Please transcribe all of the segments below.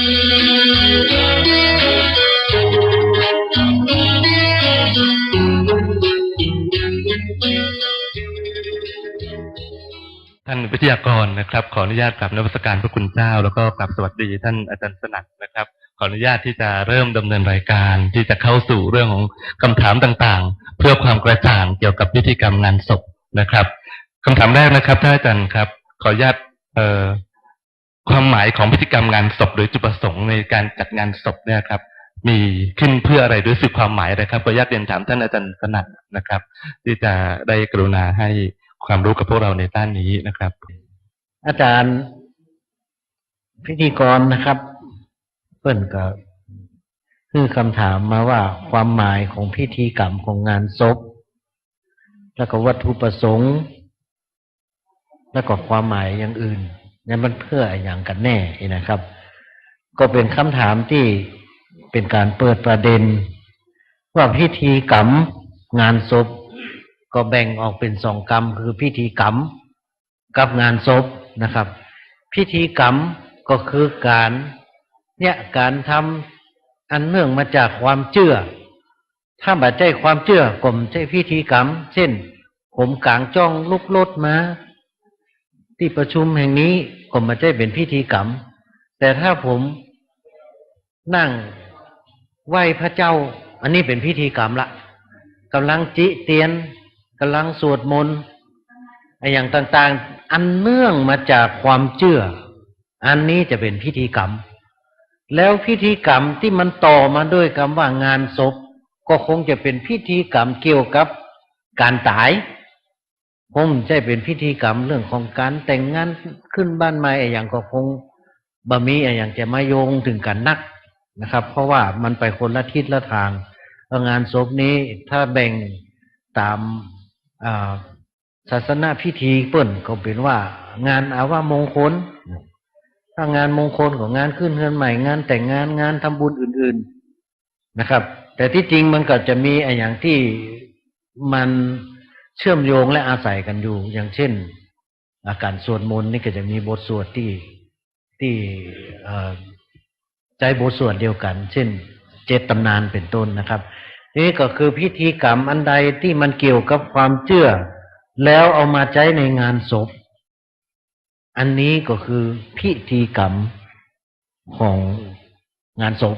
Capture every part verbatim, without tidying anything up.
ท่านวิทยากรนะครับ ขออนุญาตกราบนมัสการพระคุณเจ้า แล้วก็กราบสวัสดีท่านอาจารย์สนั่นนะครับ ขออนุญาตที่จะเริ่มดำเนินรายการที่จะเข้าสู่เรื่องของคำถามต่างๆ เพื่อความกระจ่างเกี่ยวกับพิธีกรรมงานศพนะครับ คำถามแรกนะครับท่านอาจารย์ครับ ขออนุญาต เอ่อ ความหมายของพิธีกรรมงานศพหรือจุดประสงค์ในการจัดงานศพเนี่ยครับ มีขึ้นเพื่ออะไร หรือสื่อความหมายอะไรครับ ขออนุญาตเรียนถามท่านอาจารย์สนั่นนะครับ ที่จะได้กรุณาให้ความรู้กับพวกเราในด้านนี้นะครับ อาจารย์พิธีกรนะครับ เปิ้นก็หื้อคำถามมาว่าความหมายของพิธีกรรมของงานศพ แล้วก็วัตถุประสงค์ แล้วก็ความหมายอย่างอื่น เนี่ยมันเพื่ออะหยังกั๋นแน่นี่นะครับ ก็เป๋นคำถามตี้เป๋นก๋านเปิดประเด็น ว่าพิธีกรรมงานศพ ก็แบ่งออกเป๋นสองกรรม คือพิธีกรรมกับงานศพนะครับ พิธีกรรมก็คือก๋าน เนี่ย ก๋านทำอันเนื่องมาจากความเจื้อ ถ้าบ่ใจ้ความเจื้อก็บ่ใจ้พิธีกรรม เช่น ผมก๋างจ้องลุกลดมาตี้ประชุมแห่งนี้ก็บ่ใจ้เป๋นพิธีกรรม แต่ถ้าผมนั่งไหว้พระเจ้า อันนี้เป๋นพิธีกรรมละ ก่ำลังจิเตียน ก่ำลังสวดมนต์ อะหยังต่างๆ อันเนื่องมาจากความเจื้อ อันนี้จะเป๋นพิธีกรรม แล้วพิธีกรรมตี้มันต่อมาด้วยกำว่างานศพ ก็คงจะเป๋นพิธีกรรมเกี่ยวกับก๋านต๋าย คงบ่ใจ้เป๋นพิธีกรรมเรื่องของก๋านแต่งงานขึ้นบ้านใหม่อะหยัง ก็คงบ่มีอะหยังจะมาโยงเถิงกั๋นนักนะครับ เพราะว่ามันไปคนละทิศละตาง แล้วงานศพนี้ถ้าแบ่งต๋าม อ่า ศาสนพิธีเปิ้นก็เป๋นว่างานอาวมงคล ถ้างานมงคลก็งานขึ้นเฮือนใหม่ งานแต่งงาน งานทำบุญอื่นๆ นะครับ แต่ตี้จริงมันก็จะมีอะหยังตี้มันเชื่อมโยงและอาศัยกั๋นอยู่ อย่างเช่น อ่า ก๋านสวดมนต์นี่ก็จะมีบทสวดตี้ ตี้ เอ่อ ใจ๊บทสวดเดียวกั๋น เช่น เจ็ดต๋ำนานเป๋นต้นนะครับ นี่ก็คือพิธีกรรมอันใดตี้มันเกี่ยวกับความเจื้อ แล้วเอามาใจ๊ในงานศพ อันนี้ก็คือพิธีกรรมของงานศพ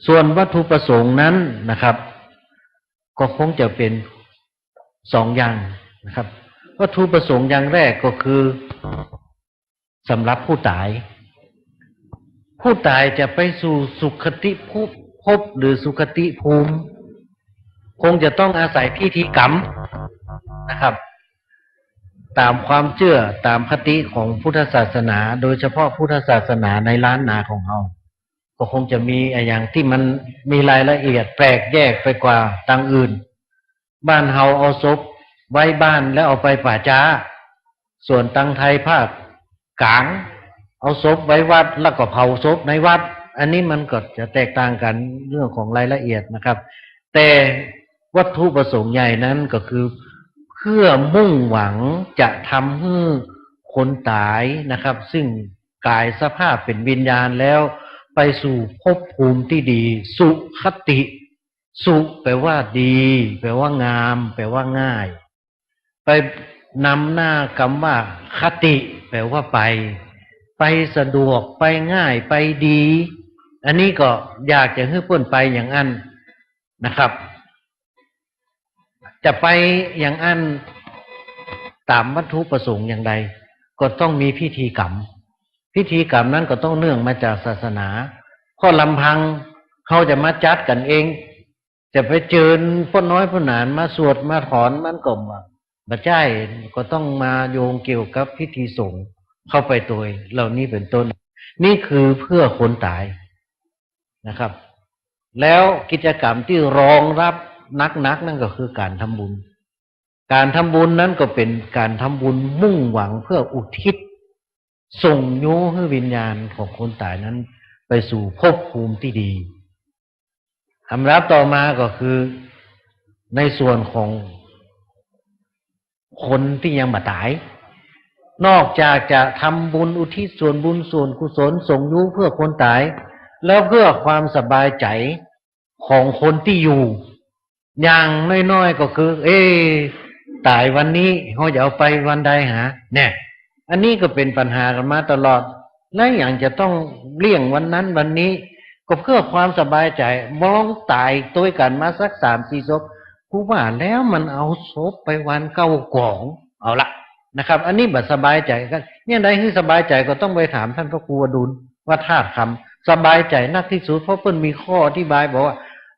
ส่วนวัตถุประสงค์นั้นนะครับ ก็คงจะเป๋นสองอย่างนะครับ วัตถุประสงค์อย่างแรกก็คือ สำหรับผู้ต๋าย ผู้ต๋ายจะไปสู่สุคติภพ ภพหรือสุคติภูมิ คงจะต้องอาศัยพิธีกรรมนะครับ ต๋ามความเจื้อ ต๋ามคติของพุทธศาสนา โดยเฉพาะพุทธศาสนาในล้านนาของเฮา ก็คงจะมีอะหยังตี้มันมีรายละเอียดแปลกแยกไปกว่าตางอื่น บ้านเฮาเอาศพไว้บ้านแล้วเอาไปป่าจ๊า ส่วนตางไทยภาคก๋าง เอาศพไว้วัดแล้วก็เผาศพในวัด อันนี้มันก็จะแตกต่างกั๋นเรื่องของรายละเอียดนะครับ แต่วัตถุประสงค์ใหญ่นั้นก็คือ เพื่อมุ่งหวังจะทำหื้อคนต๋ายนะครับ ซึ่งกายสภาพเป๋นวิญญาณแล้ว ไปสู่ภพภูมิตี้ดี สุคติ สุแปลว่าดี แปลว่างาม แปลว่าง่าย ไปนำหน้ากำว่าคติ แปลว่าไป ไปสะดวก ไปง่าย ไปดี อันนี้ก็อยากจะหื้อเปิ้นไปอย่างอั้นนะครับ จะไปอย่างอั้นต๋ามวัตถุประสงค์อย่างใด ก็ต้องมีพิธีกรรม พิธีกรรมนั้นก็ต้องเนื่องมาจากศาสนา เพราะลำพังเฮาจะมาจัดกั๋นเอง จะไปเจิญป้อน้อยป้อหนานมาสวดมาถอนมันก็บ่ บ่ใจ้ ก็ต้องมาโยงเกี่ยวกับพิธีสงฆ์เข้าไปโตย เหล่านี้เป๋นต้น นี่คือเพื่อคนต๋ายนะครับ แล้วกิจกรรมตี้รองรับหนักๆ นั่นก็คือก๋านทำบุญ ก๋านทำบุญนั้นก็เป๋นก๋านทำบุญมุ่งหวังเพื่ออุทิศ ส่งยู้หื้อวิญญาณของคนต๋ายนั้นไปสู่ภพภูมิตี้ดี อันดับต่อมาก็คือ ในส่วนของคนตี้ยังบ่ต๋าย นอกจากจะทำบุญอุทิศส่วนบุญส่วนกุศลส่งยู้เพื่อคนต๋าย แล้วเพื่อความสบายใจ๋ของคนตี้อยู่ อย่างน้อยๆ ก็คือ เอ๊ะ ต๋ายวันนี้ เฮาจะเอาไปวันใดหา แน่ อันนี้ก็เป๋นปัญหากั๋นมาตลอด แล้วหยังจะต้องเลี่ยงวันนั้นวันนี้ ก็เพื่อความสบายใจ๋ มองต๋ายตวยกั๋นมาสักสามสี่ศพ กูว่าแล้วมันเอาศพไปวานเก๊ากอง เอาละนะครับ อันนี้บ่สบายใจ๋กั๋น เนี่ย ใดหื้อสบายใจ๋ก็ต้องไปถามต้านพระครูอดุล วัดธาตุคำ สบายใจ๋นักที่สุด เพราะเปิ้นมีข้ออธิบายบอกว่า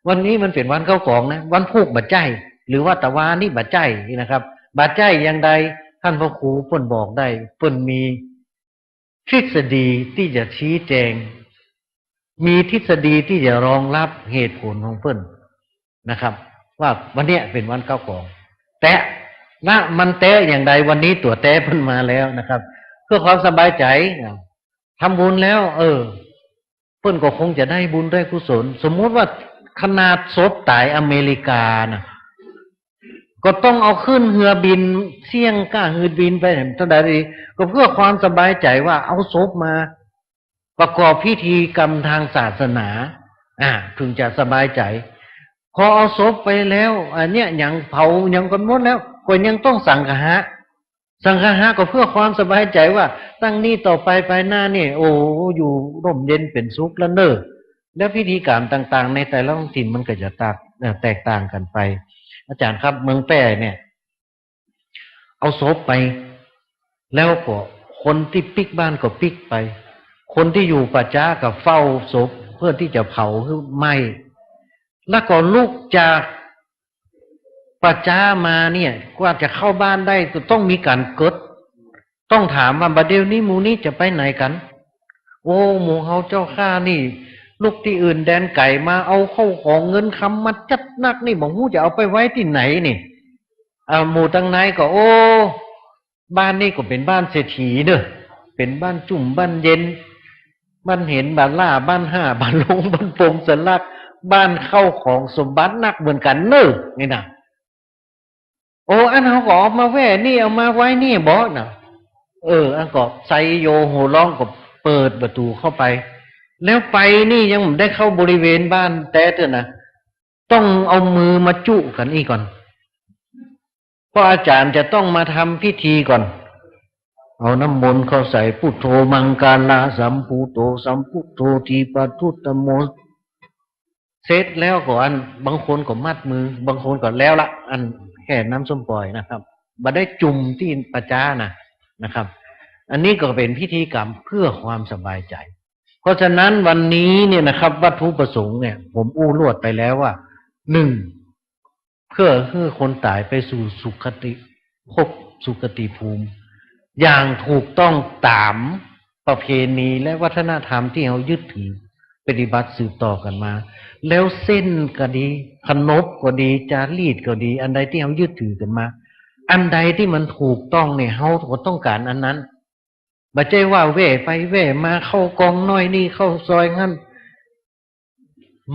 วันนี้มันเป๋นวันเก๊ากองนะ วันพูกบ่ใจ้ หรือว่าตะวานี้บ่ใจ้นะครับ บ่ใจ้อย่างใด ต้านพระครูเปิ้นบอกได้ เปิ้นมีทฤษฎีตี้จะชี้แจง มีทฤษฎีตี้จะรองรับเหตุผลของเปิ้นนะครับ ว่าวันเนี้ยเป๋นวันเก๊ากอง แต๊ นะ มันแต๊อย่างใด วันนี้ตั๋วแต๊เปิ้นมาแล้วนะครับ เพื่อความสบายใจ๋ ทำบุญแล้ว เออ เปิ้นก็คงจะได้บุญได้กุศล สมมุติว่าขนาดศพต๋ายอเมริกานะ ก็ต้องเอาขึ้นเฮือบิน เสี่ยงก้าหืดบินไปเท่าใดดี ก็เพื่อความสบายใจ๋ว่าเอาศพมาประกอบพิธีกรรมทางศาสนา อ่า ถึงจะสบายใจ๋ พอเอาศพไปแล้ว อันเนี้ย หยังเผาหยังกั๋นหมดแล้ว ก็ยังต้องสังฆะ สังฆะก็เพื่อความสบายใจ๋ว่า ตั้งนี้ต่อไป ไปหน้านี่ โอ้ อยู่ร่มเย็นเป๋นสุขแล้วเน่อ แล้วพิธีกรรมต่างๆ ในแต่ละท้องถิ่นมันก็จะต่าง เอ่อ แตกต่างกั๋นไป อาจ๋ารย์ครับ เมืองแป้เนี่ย เอาศพไป แล้วก็คนตี้ปิ๊กบ้านก็ปิ๊กไป คนตี้อยู่ป่าจ๊าก็เฝ้าศพ เพื่อตี้จะเผาหื้อไหม้ แล้วก็ลุกจาก ป่าจ๊ามาเนี่ย กว่าจะเข้าบ้านได้ก็ต้องมีก๋านเกิด ต้องถามว่า บ่าเดี่ยวนี้หมู่นี้จะไปไหนกั๋น โอ้ หมู่เฮาเจ้าข้านี่ ลุกตี้อื่นแดนไก๋มา เอาเข้าของเงินคำมาจัดนักนี่ บ่ฮู้จะเอาไปไว้ตี้ไหนนี่ อ่า หมู่ตังในก็ โอ้ บ้านนี่ก็เป๋นบ้านเศรษฐีเน่อ เป๋นบ้านจุ่มบ้านเย็น บ้านเห็น บ้านล่า บ้านห้า บ้านลง บ้านปงสลัก บ้านเข้าของสมบัตินักเหมือนกั๋นเน่อ นี่นะ โอ้ อันเฮาก็เอามาแว่นี่ เอามาไว้นี่บ่นะ เออ อันก็ไซโยโห่ฮ้องก็เปิดประตู๋เข้าไป แล้วไปนี่ยังบ่ได้เข้าบริเวณบ้านแต๊เตื้อนะ ต้องเอามือมาจุ๊กั๋นอี้ก่อน เพราะอาจ๋ารย์จะต้องมาทำพิธีก่อน เอาน้ำมนต์เข้าใส่ พุทโธมังคละสัมภูโต สัมพุทโธทีปทุตตโม เสร็จแล้วก็อัน บางคนก็มัดมือ บางคนก็แล้วละ อันแค่น้ำส้มป่อยนะครับ บ่ได้จุ่มตี้ป่าจ๊านะ นะครับ อันนี้ก็เป๋นพิธีกรรมเพื่อความสบายใจ๋ เพราะฉะนั้นวันนี้เนี่ยนะครับ วัตถุประสงค์เนี่ย ผมอู้ลวดไปแล้วว่า หนึ่ง เพื่อหื้อคนต๋ายไปสู่สุคติภพ สุคติภูมิ อย่างถูกต้องต๋ามประเพณีและวัฒนธรรมตี้เฮายึดถือปฏิบัติสืบต่อกั๋นมา แล้วเส้นก็ดี ขนบก็ดี จารีตก็ดี อันใดตี้เฮายึดถือกั๋นมา อันใดตี้มันถูกต้องเนี่ย เฮาก็ต้องก๋านอันนั้น บ่ใจ้ว่าแว่ไปแว่มา เข้ากองน้อยนี่ เข้าซอยหั้น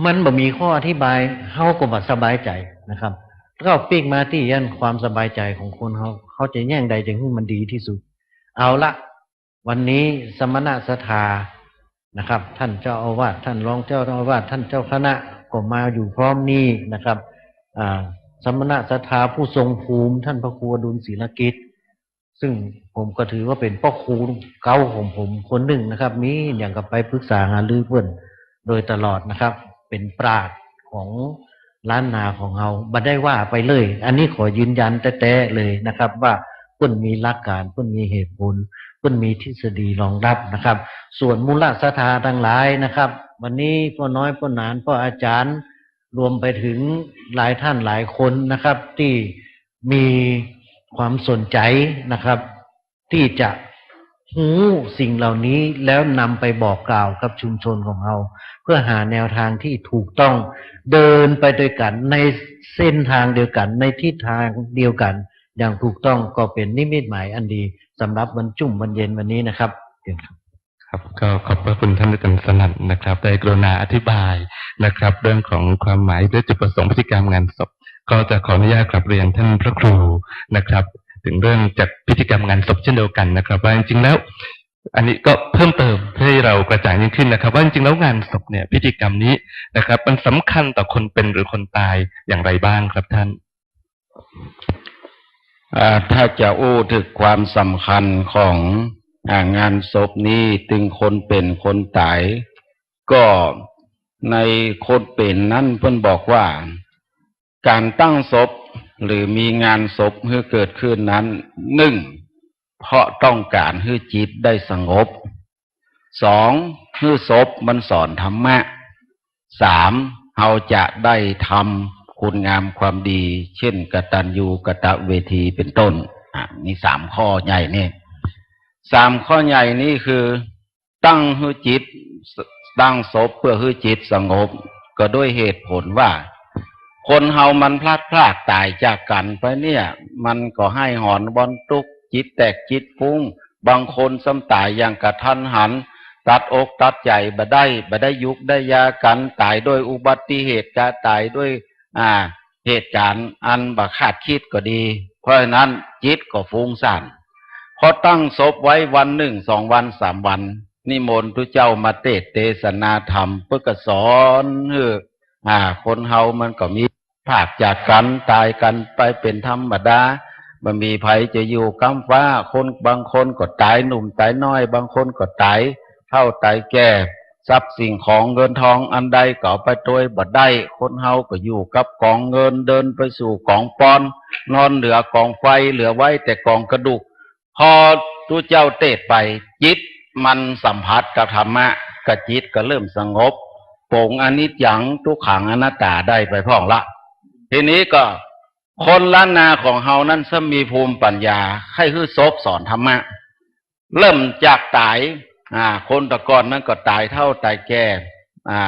มันบ่มีข้ออธิบาย เฮาก็บ่สบายใจ๋นะครับ ก็ปิ๊กมาตี้อันความสบายใจ๋ของคนเฮา เฮาจะแยงใดจะหื้อมันดีตี้สุด เอาละ วันนี้สมณศรัทธานะครับ ท่านเจ้าอาวาส ท่านรองเจ้าอาวาส ท่านเจ้าคณะก็มาอยู่พร้อมนี่นะครับ อ่า สมณศรัทธาผู้ทรงภูมิ ท่านพระครูอดุลศิลกิจ ซึ่งผมก็ถือว่าเป๋นป้อครูเก่าของผมคนนึ่งนะครับ มีหยังก็ไปปรึกษาหารือเปิ้นโดยตลอดนะครับ เป๋นปราชญ์ของล้านนาของเฮา บ่ได้ว่าไปเลย อันนี้ขอยืนยันแต๊ๆ เลยนะครับ ว่าเปิ้นมีหลักก๋าน เปิ้นมีเหตุผล เปิ้นมีทฤษฎีรองรับนะครับ ส่วนมูลศรัทธาตังหลายนะครับ วันนี้ป้อน้อย ป้อหนาน ป้ออาจ๋ารย์ รวมไปเถิงหลายต้านหลายคนนะครับ ตี้มีความสนใจ๋นะครับ ตี้จะฮู้สิ่งเหล่านี้แล้วนำไปบอกกล่าวกับชุมชนของเฮา เพื่อหาแนวตางตี้ถูกต้อง เดินไปตวยกั๋นในเส้นตางเดียวกั๋น ในทิศตางเดียวกั๋น อย่างถูกต้อง ก็เป๋นนิมิตหมายอันดีสำหรับวันจุ่มวันเย็นวันนี้นะครับ เชิญครับ ครับ ก็ขอบพระคุณท่านอาจารย์สนั่นนะครับ ได้กรุณาอธิบายนะครับ เรื่องของความหมายและจุดประสงค์พิธีกรรมงานศพ ก็จะขออนุญาตกราบเรียนท่านพระครูนะครับ ถึงเรื่องจากพิธีกรรมงานศพเช่นเดียวกันนะครับ ว่าจริงๆ แล้ว อันนี้ก็เพิ่มเติมให้เรากระจ่างยิ่งขึ้นนะครับ ว่าจริงๆแล้วงานศพเนี่ย พิธีกรรมนี้นะครับ มันสำคัญต่อคนเป็นหรือคนตายอย่างไรบ้างครับท่าน อ่า ถ้าจะอู้เถิงความสำคัญของ อ่า งานศพนี้เถิงคนเป๋นคนต๋าย ก็ในคนเป๋นนั้นเปิ้นบอกว่า ก๋านตั้งศพหรือมีงานศพหื้อเกิดขึ้นนั้น นึ่ง เพราะต้องก๋านหื้อจิตได้สงบ สอง หื้อศพมันสอนธรรมะ สาม เฮาจะได้ทำคุณงามความดี เช่น กตัญญูกตเวที เป๋นต้น อ่ะ มีสามข้อใหญ่นี่ สามข้อใหญ่นี่คือ ตั้งหื้อจิต ตั้งศพเปื้อหื้อจิตสงบ ก็ด้วยเหตุผลว่า คนเฮามันพลัดพรากต๋ายจากกั๋นไปเนี่ย มันก็ไห้หอนวอนตุ๊กข์ จิตแตกจิตฟุ้ง บางคนซ้ำต๋ายอย่างกะทันหัน ตัดอกตัดใจ๋บ่ได้ บ่ได้ยุกได้ยากั๋น ต๋ายด้วยอุบัติเหตุ กะต๋ายด้วย อ่า เหตุก๋ารณ์อันบ่คาดคิดก็ดี เพราะฉะนั้นจิตก็ฟุ้งซ่าน พอตั้งศพไว้วันนึ่ง สองวัน สามวัน นิมนต์ตุ๊เจ้ามาเตสน์เตสนาธรรม เปิ้นก็สอนหื้อ อ่า คนเฮามันก็มีพลัดพรากจากกั๋น ต๋ายกั๋นไปเป๋นธรรมดา บ่มีใผจะอยู่กำฟ้า คนบางคนก็ต๋ายหนุ่มต๋ายน้อย บางคนก็ต๋ายเฒ่าต๋ายแก่ ทรัพย์สิ่งของเงินทองอันใดก็เอาไปตวยบ่ได้ คนเฮาก็อยู่กับก๋องเงิน เดินไปสู่ก๋องปอน นอนเหลือก๋องไฟ เหลือไว้แต่ก๋องกระดูก พอตุ๊เจ้าเตสน์ไป จิตมันสัมผัสกับธรรมะ ก็จิตก็เริ่มสงบ ป๋งอนิจจัง ตุ๊กขัง อนัตตาได้ไปพ่องละ ทีนี้ก็คนล้านนาของเฮานั้นซ้ำมีภูมิปัญญา ใค่หื้อศพสอนธรรมะ เริ่มจากต๋าย อ่า คนแต่ก่อนนั้นก็ต๋ายเฒ่าต๋ายแก่ อ่า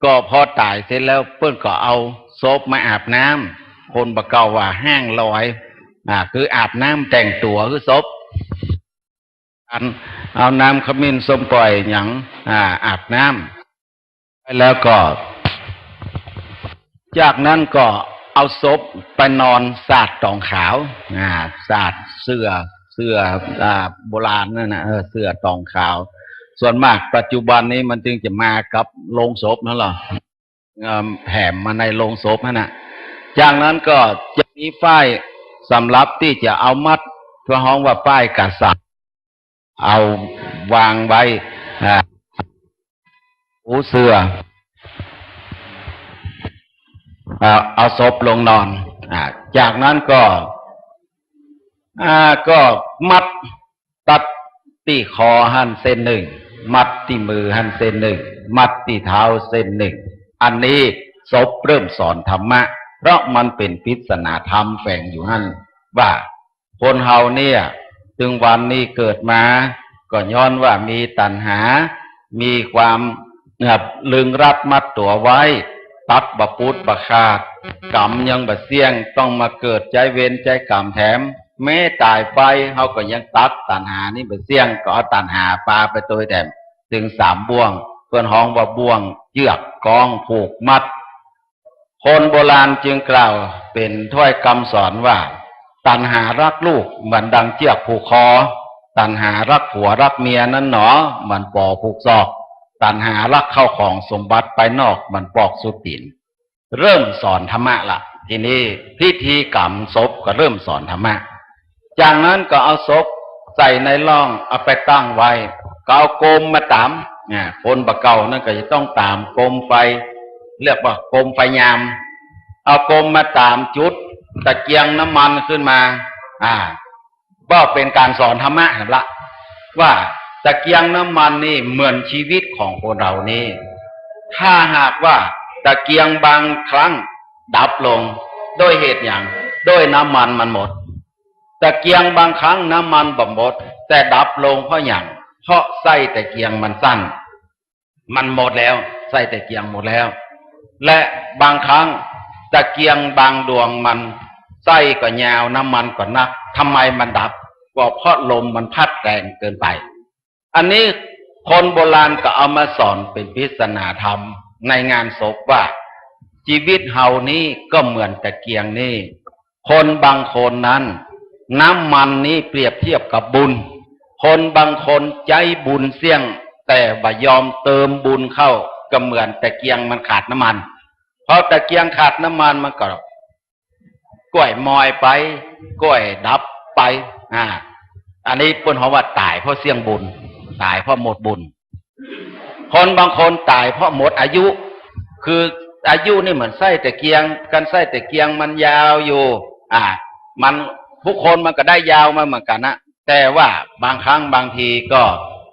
ก็พอต๋ายเสร็จแล้วเปิ้นก็เอาศพมาอาบน้ำ คนบ่าเก่าว่าแห้งลอย อ่า คืออาบน้ำแต่งตั๋วหื้อศพ อันเอาน้ำขมิ้นส้มป่อยหยัง อ่า อาบน้ำ แล้วก็ จากนั้นก็เอาศพไปนอนสาดตองขาว อ่า สาดเสื่อ เสื่อ อ่า โบราณนั่นน่ะ เออ เสื่อตองขาว ส่วนมากปัจจุบันนี้มันจึงจะมากับโลงศพนั่นแหละ เอิ่ม แถมมาในโลงศพนั่นน่ะ จากนั้นก็จะมีฝ้ายสำหรับตี้จะเอามัด เปิ้นฮ้องว่าฝ้ายกะสัง เอาวางไว้ อ่า ปูเสื่อ อ่า เอาศพลงนอน อ่า จากนั้นก็ อ่า ก็มัด ตัดตี้คอหั้นเส้นนึ่ง มัดตี้มือหั้นเส้นนึ่ง มัดตี้เท้าเส้นนึ่ง อันนี้ศพเริ่มสอนธรรมะ เพราะมันเป๋นปริศนาธรรมแฝงอยู่หั้น ว่าคนเฮาเนี่ย เถิงวันนี้เกิดมา ก็ย้อนว่ามีตัณหา มีความ นะครับ ลึงรัดมัดตั๋วไว้ ตั๊กบ่ปุดบ่ขาด ก๋รรมยังบ่เสี้ยง ต้องมาเกิดใจ๊เวรใจ๊ก๋รรมแถม แม้ต๋ายไป เฮาก็ยังตั๊กตัณหานี้บ่เสี้ยง ก็เอาตัณหาปาไปตวยแถม เถิงสามบ่วง เปิ้นฮ้องว่าบ่วง เจื้อก ก๊อง ผูก มัด คนโบราณจึงกล่าวเป๋นถ้อยกำสอนว่า ตัณหารักลูกเหมือนดังเจื้อกผูกคอ ตัณหารักผัวรักเมียนั้นหนอ เหมือนปอผูกศอก ตัณหารักเข้าของสมบัติภายนอกเหมือนปอกสุดตี๋น เริ่มสอนธรรมะละ ทีนี้พิธีกรรมศพก็เริ่มสอนธรรมะ จากนั้นก็เอาศพใส่ในล่อง เอาไปตั้งไว้ ก็เอาโกมมาต๋าม อ่า คนบ่าเก่านั้นก็จะต้องต๋ามโกมไฟ เรียกว่าโกมไฟยาม เอาโกมมาต๋ามจุดตะเกียงน้ำมันขึ้นมา อ่า ก็เป๋นก๋านสอนธรรมะหั้นละ ว่าตะเกียงน้ำมันนี่เหมือนชีวิตของคนเรานี่ ถ้าหากว่าตะเกียงบางครั้งดับลง ด้วยเหตุหยัง ด้วยน้ำมันมันหมด ตะเกียงบางครั้งน้ำมันบ่หมด แต่ดับลงเพราะหยัง เพราะไส้ตะเกียงมันสั้น มันหมดแล้ว ไส้ตะเกียงหมดแล้ว และบางครั้งตะเกียงบางดวงมันไส้ก็ยาว น้ำมันก็นัก ทำไมมันดับ ก็เพราะลมมันพัดแรงเกินไป อันนี้คนโบราณก็เอามาสอนเป๋นปริศนาธรรมในงานศพว่า ชีวิตเฮานี้ก็เหมือนตะเกียงนี่ คนบางคนนั้น น้ำมันนี้เปรียบเทียบกับบุญ คนบางคนใจ๊บุญเสี้ยง แต่บ่ยอมเติมบุญเข้า ก็เหมือนตะเกียงมันขาดน้ำมัน พอตะเกียงขาดน้ำมันมันก็ก้อยมอยไป ก้อยดับไป อ่า อันนี้เปิ้นฮ้องว่าต๋ายเพราะเสี้ยงบุญ ต๋ายเพราะหมดบุญ คนบางคนต๋ายเพราะหมดอายุ คืออายุนี่เหมือนไส้ตะเกียง คันไส้ตะเกียงมันยาวอยู่ อ่า มัน ทุกคนมันก็ได้ยาวมาเหมือนกั๋นนะ แต่ว่าบางครั้งบางทีก็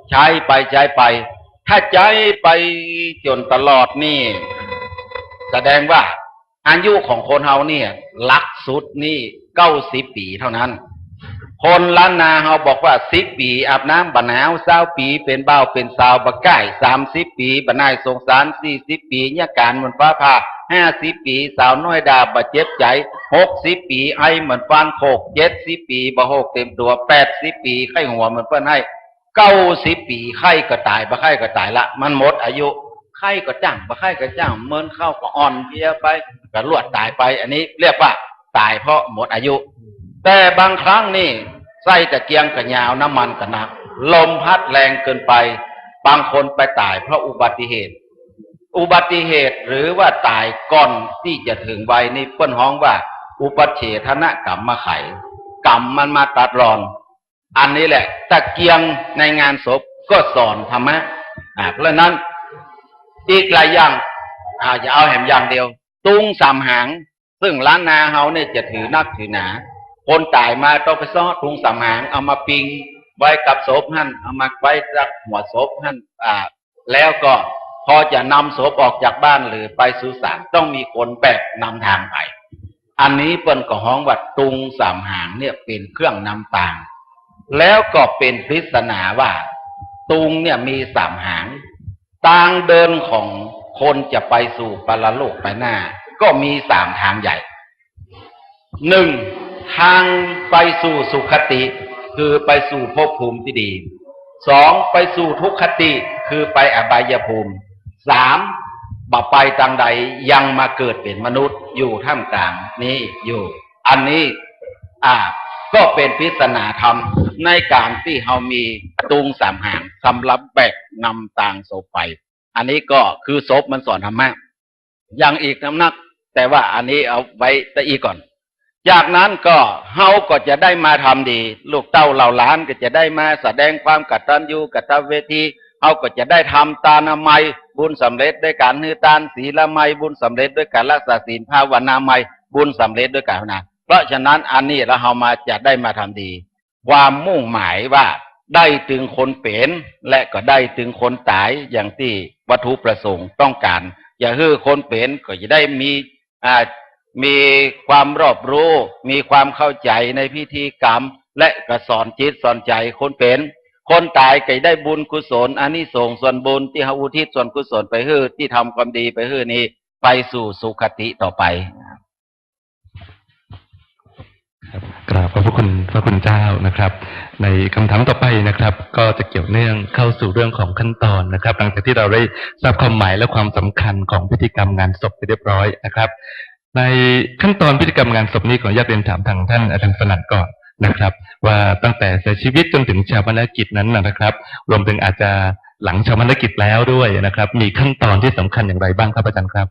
ใจ๊ไปใจ๊ไป ถ้าใจ๊ไปจ๋นตลอดนี่ แสดงว่าอายุของคนเฮาเนี่ย หลักสุดนี่เก้าสิบปี๋เท่านั้น คนล้านนาเฮาบอกว่า สิบปี๋อาบน้ำบ่หนาว ซาวปี๋เป๋นบ่าวเป๋นสาวบ่ก้าย สามสิบปี๋บ่น่ายสงสาร สี่สิบปี๋เยียะก๋านเหมือนฟ้าผ่า ห้าสิบปี๋สาวน้อยด่าบ่เจ็บใจ๋ หกสิบปี๋ไอเหมือนฟานโขก เจ็ดสิบปี๋บ่โฮกเต็มตั๋ว แปดสิบปี๋ไข้หัวเหมือนเปิ้นไห้ เก้าสิบปี๋ไข้ก็ต๋าย บ่ไข้ก็ต๋ายละ มันหมดอายุ ไข้ก็จั้ง บ่ไข้ก็จั้ง เมินเข้าก็อ่อนเพลียไป ก็ลวดต๋ายไป อันนี้เรียกว่าต๋ายเพราะหมดอายุ แต่บางครั้งนี่ ไส้ตะเกียงก็ยาว น้ำมันก็หนัก ลมพัดแรงเกินไป บางคนไปต๋ายเพราะอุบัติเหตุ อุบัติเหตุหรือว่าต๋ายก่อนตี้จะเถิงวัยนี่เปิ้นฮ้องว่า อุปัชเฉทนกรรมไข กรรมมันมาตัดรอน อันนี้แหละ ตะเกียงในงานศพก็สอนธรรมะ อ่า เพราะฉะนั้น อีกหลายอย่าง อ่า จะเอาแหมอย่างเดียว ตุงสามหาง ซึ่งล้านนาเฮาเนี่ยจะถือนักถือหนา คนต๋ายมาต้องไปเซาะตุงสามหาง เอามาปิงไว้กับศพหั้น เอามาไว้กับหัวศพหั้น อ่า แล้วก็พอจะนำศพออกจากบ้านหรือไปสุสาน ต้องมีคนแบกนำตางไป อันนี้เปิ้นก็ฮ้องว่าตุงสามหางเนี่ยเป๋นเครื่องนำตาง แล้วก็เป๋นปริศนาว่า ตุงเนี่ยมีสามหาง ตางเดินของคนจะไปสู่ปรโลกไปหน้า ก็มีสามตางใหญ่ หนึ่ง ตางไปสู่สุคติ คือไปสู่ภพภูมิตี้ดี สอง ไปสู่ทุกขติ คือไปอบายภูมิ สาม บ่ไปตางใด ยังมาเกิดเป๋นมนุษย์อยู่ท่ามกลางนี้อยู่ อันนี้ อ่า ก็เป๋นปริศนาธรรมในก๋านตี้เฮามีตุงสามหางสำหรับแบกนำตางศพไป อันนี้ก็คือศพมันสอนธรรมะ ยังอีกนำนัก แต่ว่าอันนี้เอาไว้ตะอี้ก่อน จากนั้นก็เฮาก็จะได้มาทำดี ลูกเต้าเหล่าหลานก็จะได้มาแสดงความกตัญญูกตเวที เฮาก็จะได้ทำตานามัย บุญสำเร็จด้วยก๋านหื้อตาน ศีลามัย บุญสำเร็จด้วยก๋านรักษาศีล ภาวนามัย บุญสำเร็จด้วยก๋านภาวนา เพราะฉะนั้นอันนี้ละเฮามาจะได้มาทำดี ความมุ่งหมายว่าได้ตึงคนเป๋น และก็ได้ตึงคนต๋าย อย่างตี้วัตถุประสงค์ต้องก๋าน จะหื้อคนเป๋นก็จะได้มี อ่า มีความรอบรู้ มีความเข้าใจ๋ในพิธีกรรม และก็สอนจิตสอนใจ๋คนเป๋น คนต๋ายก็จะได้บุญกุศล อานิสงส์ส่วนบุญตี้เฮาอุทิศส่วนกุศลไปหื้อ ตี้ทำความดีไปหื้อนี้ ไปสู่สุคติต่อไป ครับ กราบขอบพระคุณพระคุณเจ้านะครับ ในคำถามต่อไปนะครับ ก็จะเกี่ยวเนื่องเข้าสู่เรื่องของขั้นตอนนะครับ หลังจากที่เราได้ทราบความหมายและความสำคัญของพิธีกรรมงานศพไปเรียบร้อยนะครับ ในขั้นตอนพิธีกรรมงานศพนี้ขออนุญาตเรียนถามทางท่านอาจารย์สนั่นก่อนนะครับ ว่าตั้งแต่เสียชีวิตจนถึงฌาปนกิจนั้นนะครับ รวมถึงอาจจะหลังฌาปนกิจแล้วด้วยนะครับ มีขั้นตอนที่สำคัญอย่างไรบ้างครับอาจารย์ครับ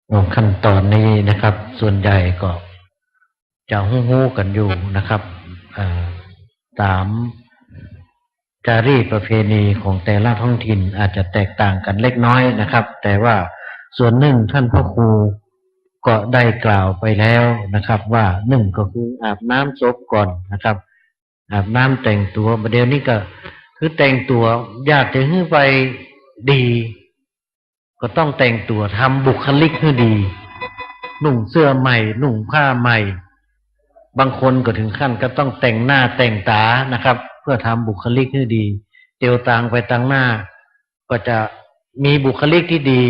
โอ้ ขั้นตอนนี้นะครับ ส่วนใหญ่ก็จะฮู้ๆ กันอยู่นะครับ เอ่อ ต๋ามจารีตประเพณีของแต่ละท้องถิ่นอาจจะแตกต่างกันเล็กน้อยนะครับ แต่ว่าส่วนหนึ่งท่านพระครูก็ได้กล่าวไปแล้วนะครับ ว่าหนึ่งก็คืออาบน้ำศพก่อนนะครับ อาบน้ำแต่งตั๋ว บ่าเดี่ยวนี้ก็คือแต่งตั๋ว อยากจะหื้อไปดี ก็ต้องแต่งตั๋ว ทำบุคลิกหื้อดี นุ่งเสื้อใหม่ นุ่งผ้าใหม่ บางคนก็ถึงขั้นก็ต้องแต่งหน้าแต่งต๋านะครับ เพื่อทำบุคลิกหื้อดี เตียวตางไปตางหน้า ก็จะมีบุคลิกที่ดี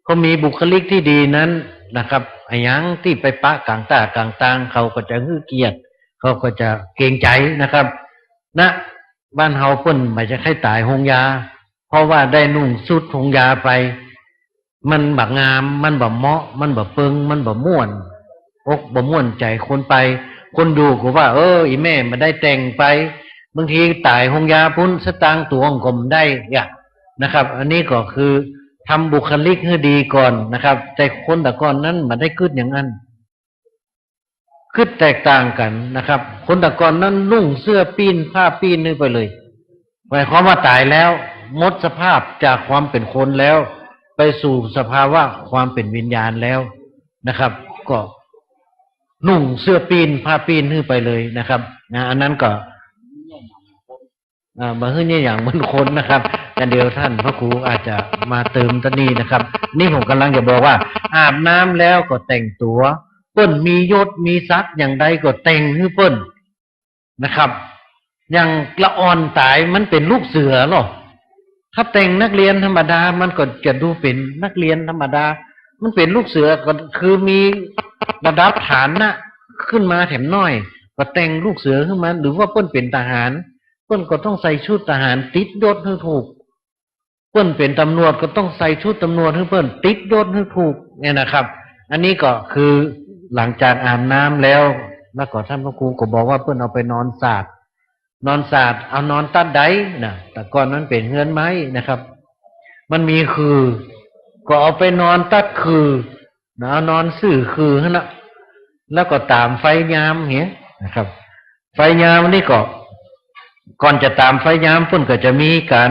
พอมีบุคลิกที่ดีนั้นนะครับ อะหยังตี้ไปปะก๋างต้าก๋างตาง เขาก็จะหื้อเกียรติ เขาก็จะเกรงใจ๋นะครับ ณ บ้านเฮาเปิ้นบ่จะใค่ต๋ายโฮงยา เพราะว่าได้นุ่งชุดโฮงยาไป มันบ่งาม มันบ่เหมาะ มันบ่เปิง มันบ่ม่วนอกบ่ม่วนใจ๋คนไป คนอยู่ก็ว่า เออ อี่แม่บ่ได้แต่งไป บางทีต๋ายโฮงยาปู๊น สตางค์ตั๋วก็บ่ได้อะนะครับ อันนี้ก็คือทำบุคลิกหื้อดีก่อนนะครับ แต่คนตะก่อนนั้นบ่ได้กึ๊ดอย่างนั้น กึ๊ดแตกต่างกั๋นนะครับ คนตะก่อนนั้นนุ่งเสื้อปิ้นผ้าปิ้นหื้อไปเลย หมายความว่าต๋ายแล้ว หมดสภาพจากความเป๋นคนแล้ว ไปสู่สภาวะความเป๋นวิญญาณแล้วนะครับ ก็นุ่งเสื้อปิ้นผ้าปิ้นหื้อไปเลยนะครับ นะ อันนั้นก็ อ่า บ่หื้อเยียะหยางเหมือนคนนะครับ แต่เดี๋ยวต้านพระครูอาจจะมาเติมตรงนี้นะครับ นี่ผมกำลังจะบอกว่า อาบน้ำแล้วก็แต่งตั๋ว เปิ้นมียศมีศักดิ์อย่างใดก็แต่งหื้อเปิ้นนะครับ อย่างละอ่อนต๋ายมันเป๋นลูกเสือลอ ถ้าแต่งนักเรียนธรรมดามันก็จะดูเป๋นนักเรียนธรรมดา มันเป๋นลูกเสือก็คือมีระดับฐานะขึ้นมาแถมหน้อย ก็แต่งลูกเสือขึ้นมา หรือว่าเปิ้นเป๋นทหาร เปิ้นก็ต้องใส่ชุดทหารติดยศหื้อถูก เปิ้นเป๋นตำรวจก็ต้องใส่ชุดตำรวจหื้อเปิ้นติดยศหื้อถูกเนี่ยนะครับ อันนี้ก็คือหลังจากอาบน้ำแล้ว แล้วก็ต้านพระครูก็บอกว่าเปิ้นเอาไปนอนสาด นอนสาด เอานอนตั๊ดใดนะ แต่ก่อนมันเป๋นเฮือนไม้นะครับ มันมีขื่อ ก็เอาไปนอนตั๊ดขื่อนะ เอานอนซื่อขื่อหั้นนะ แล้วก็ต๋ามไฟยามเหียนะครับ ไฟยามนี่ก็ ก่อนจะต๋ามไฟยามเปิ้นก็จะมีก๋าน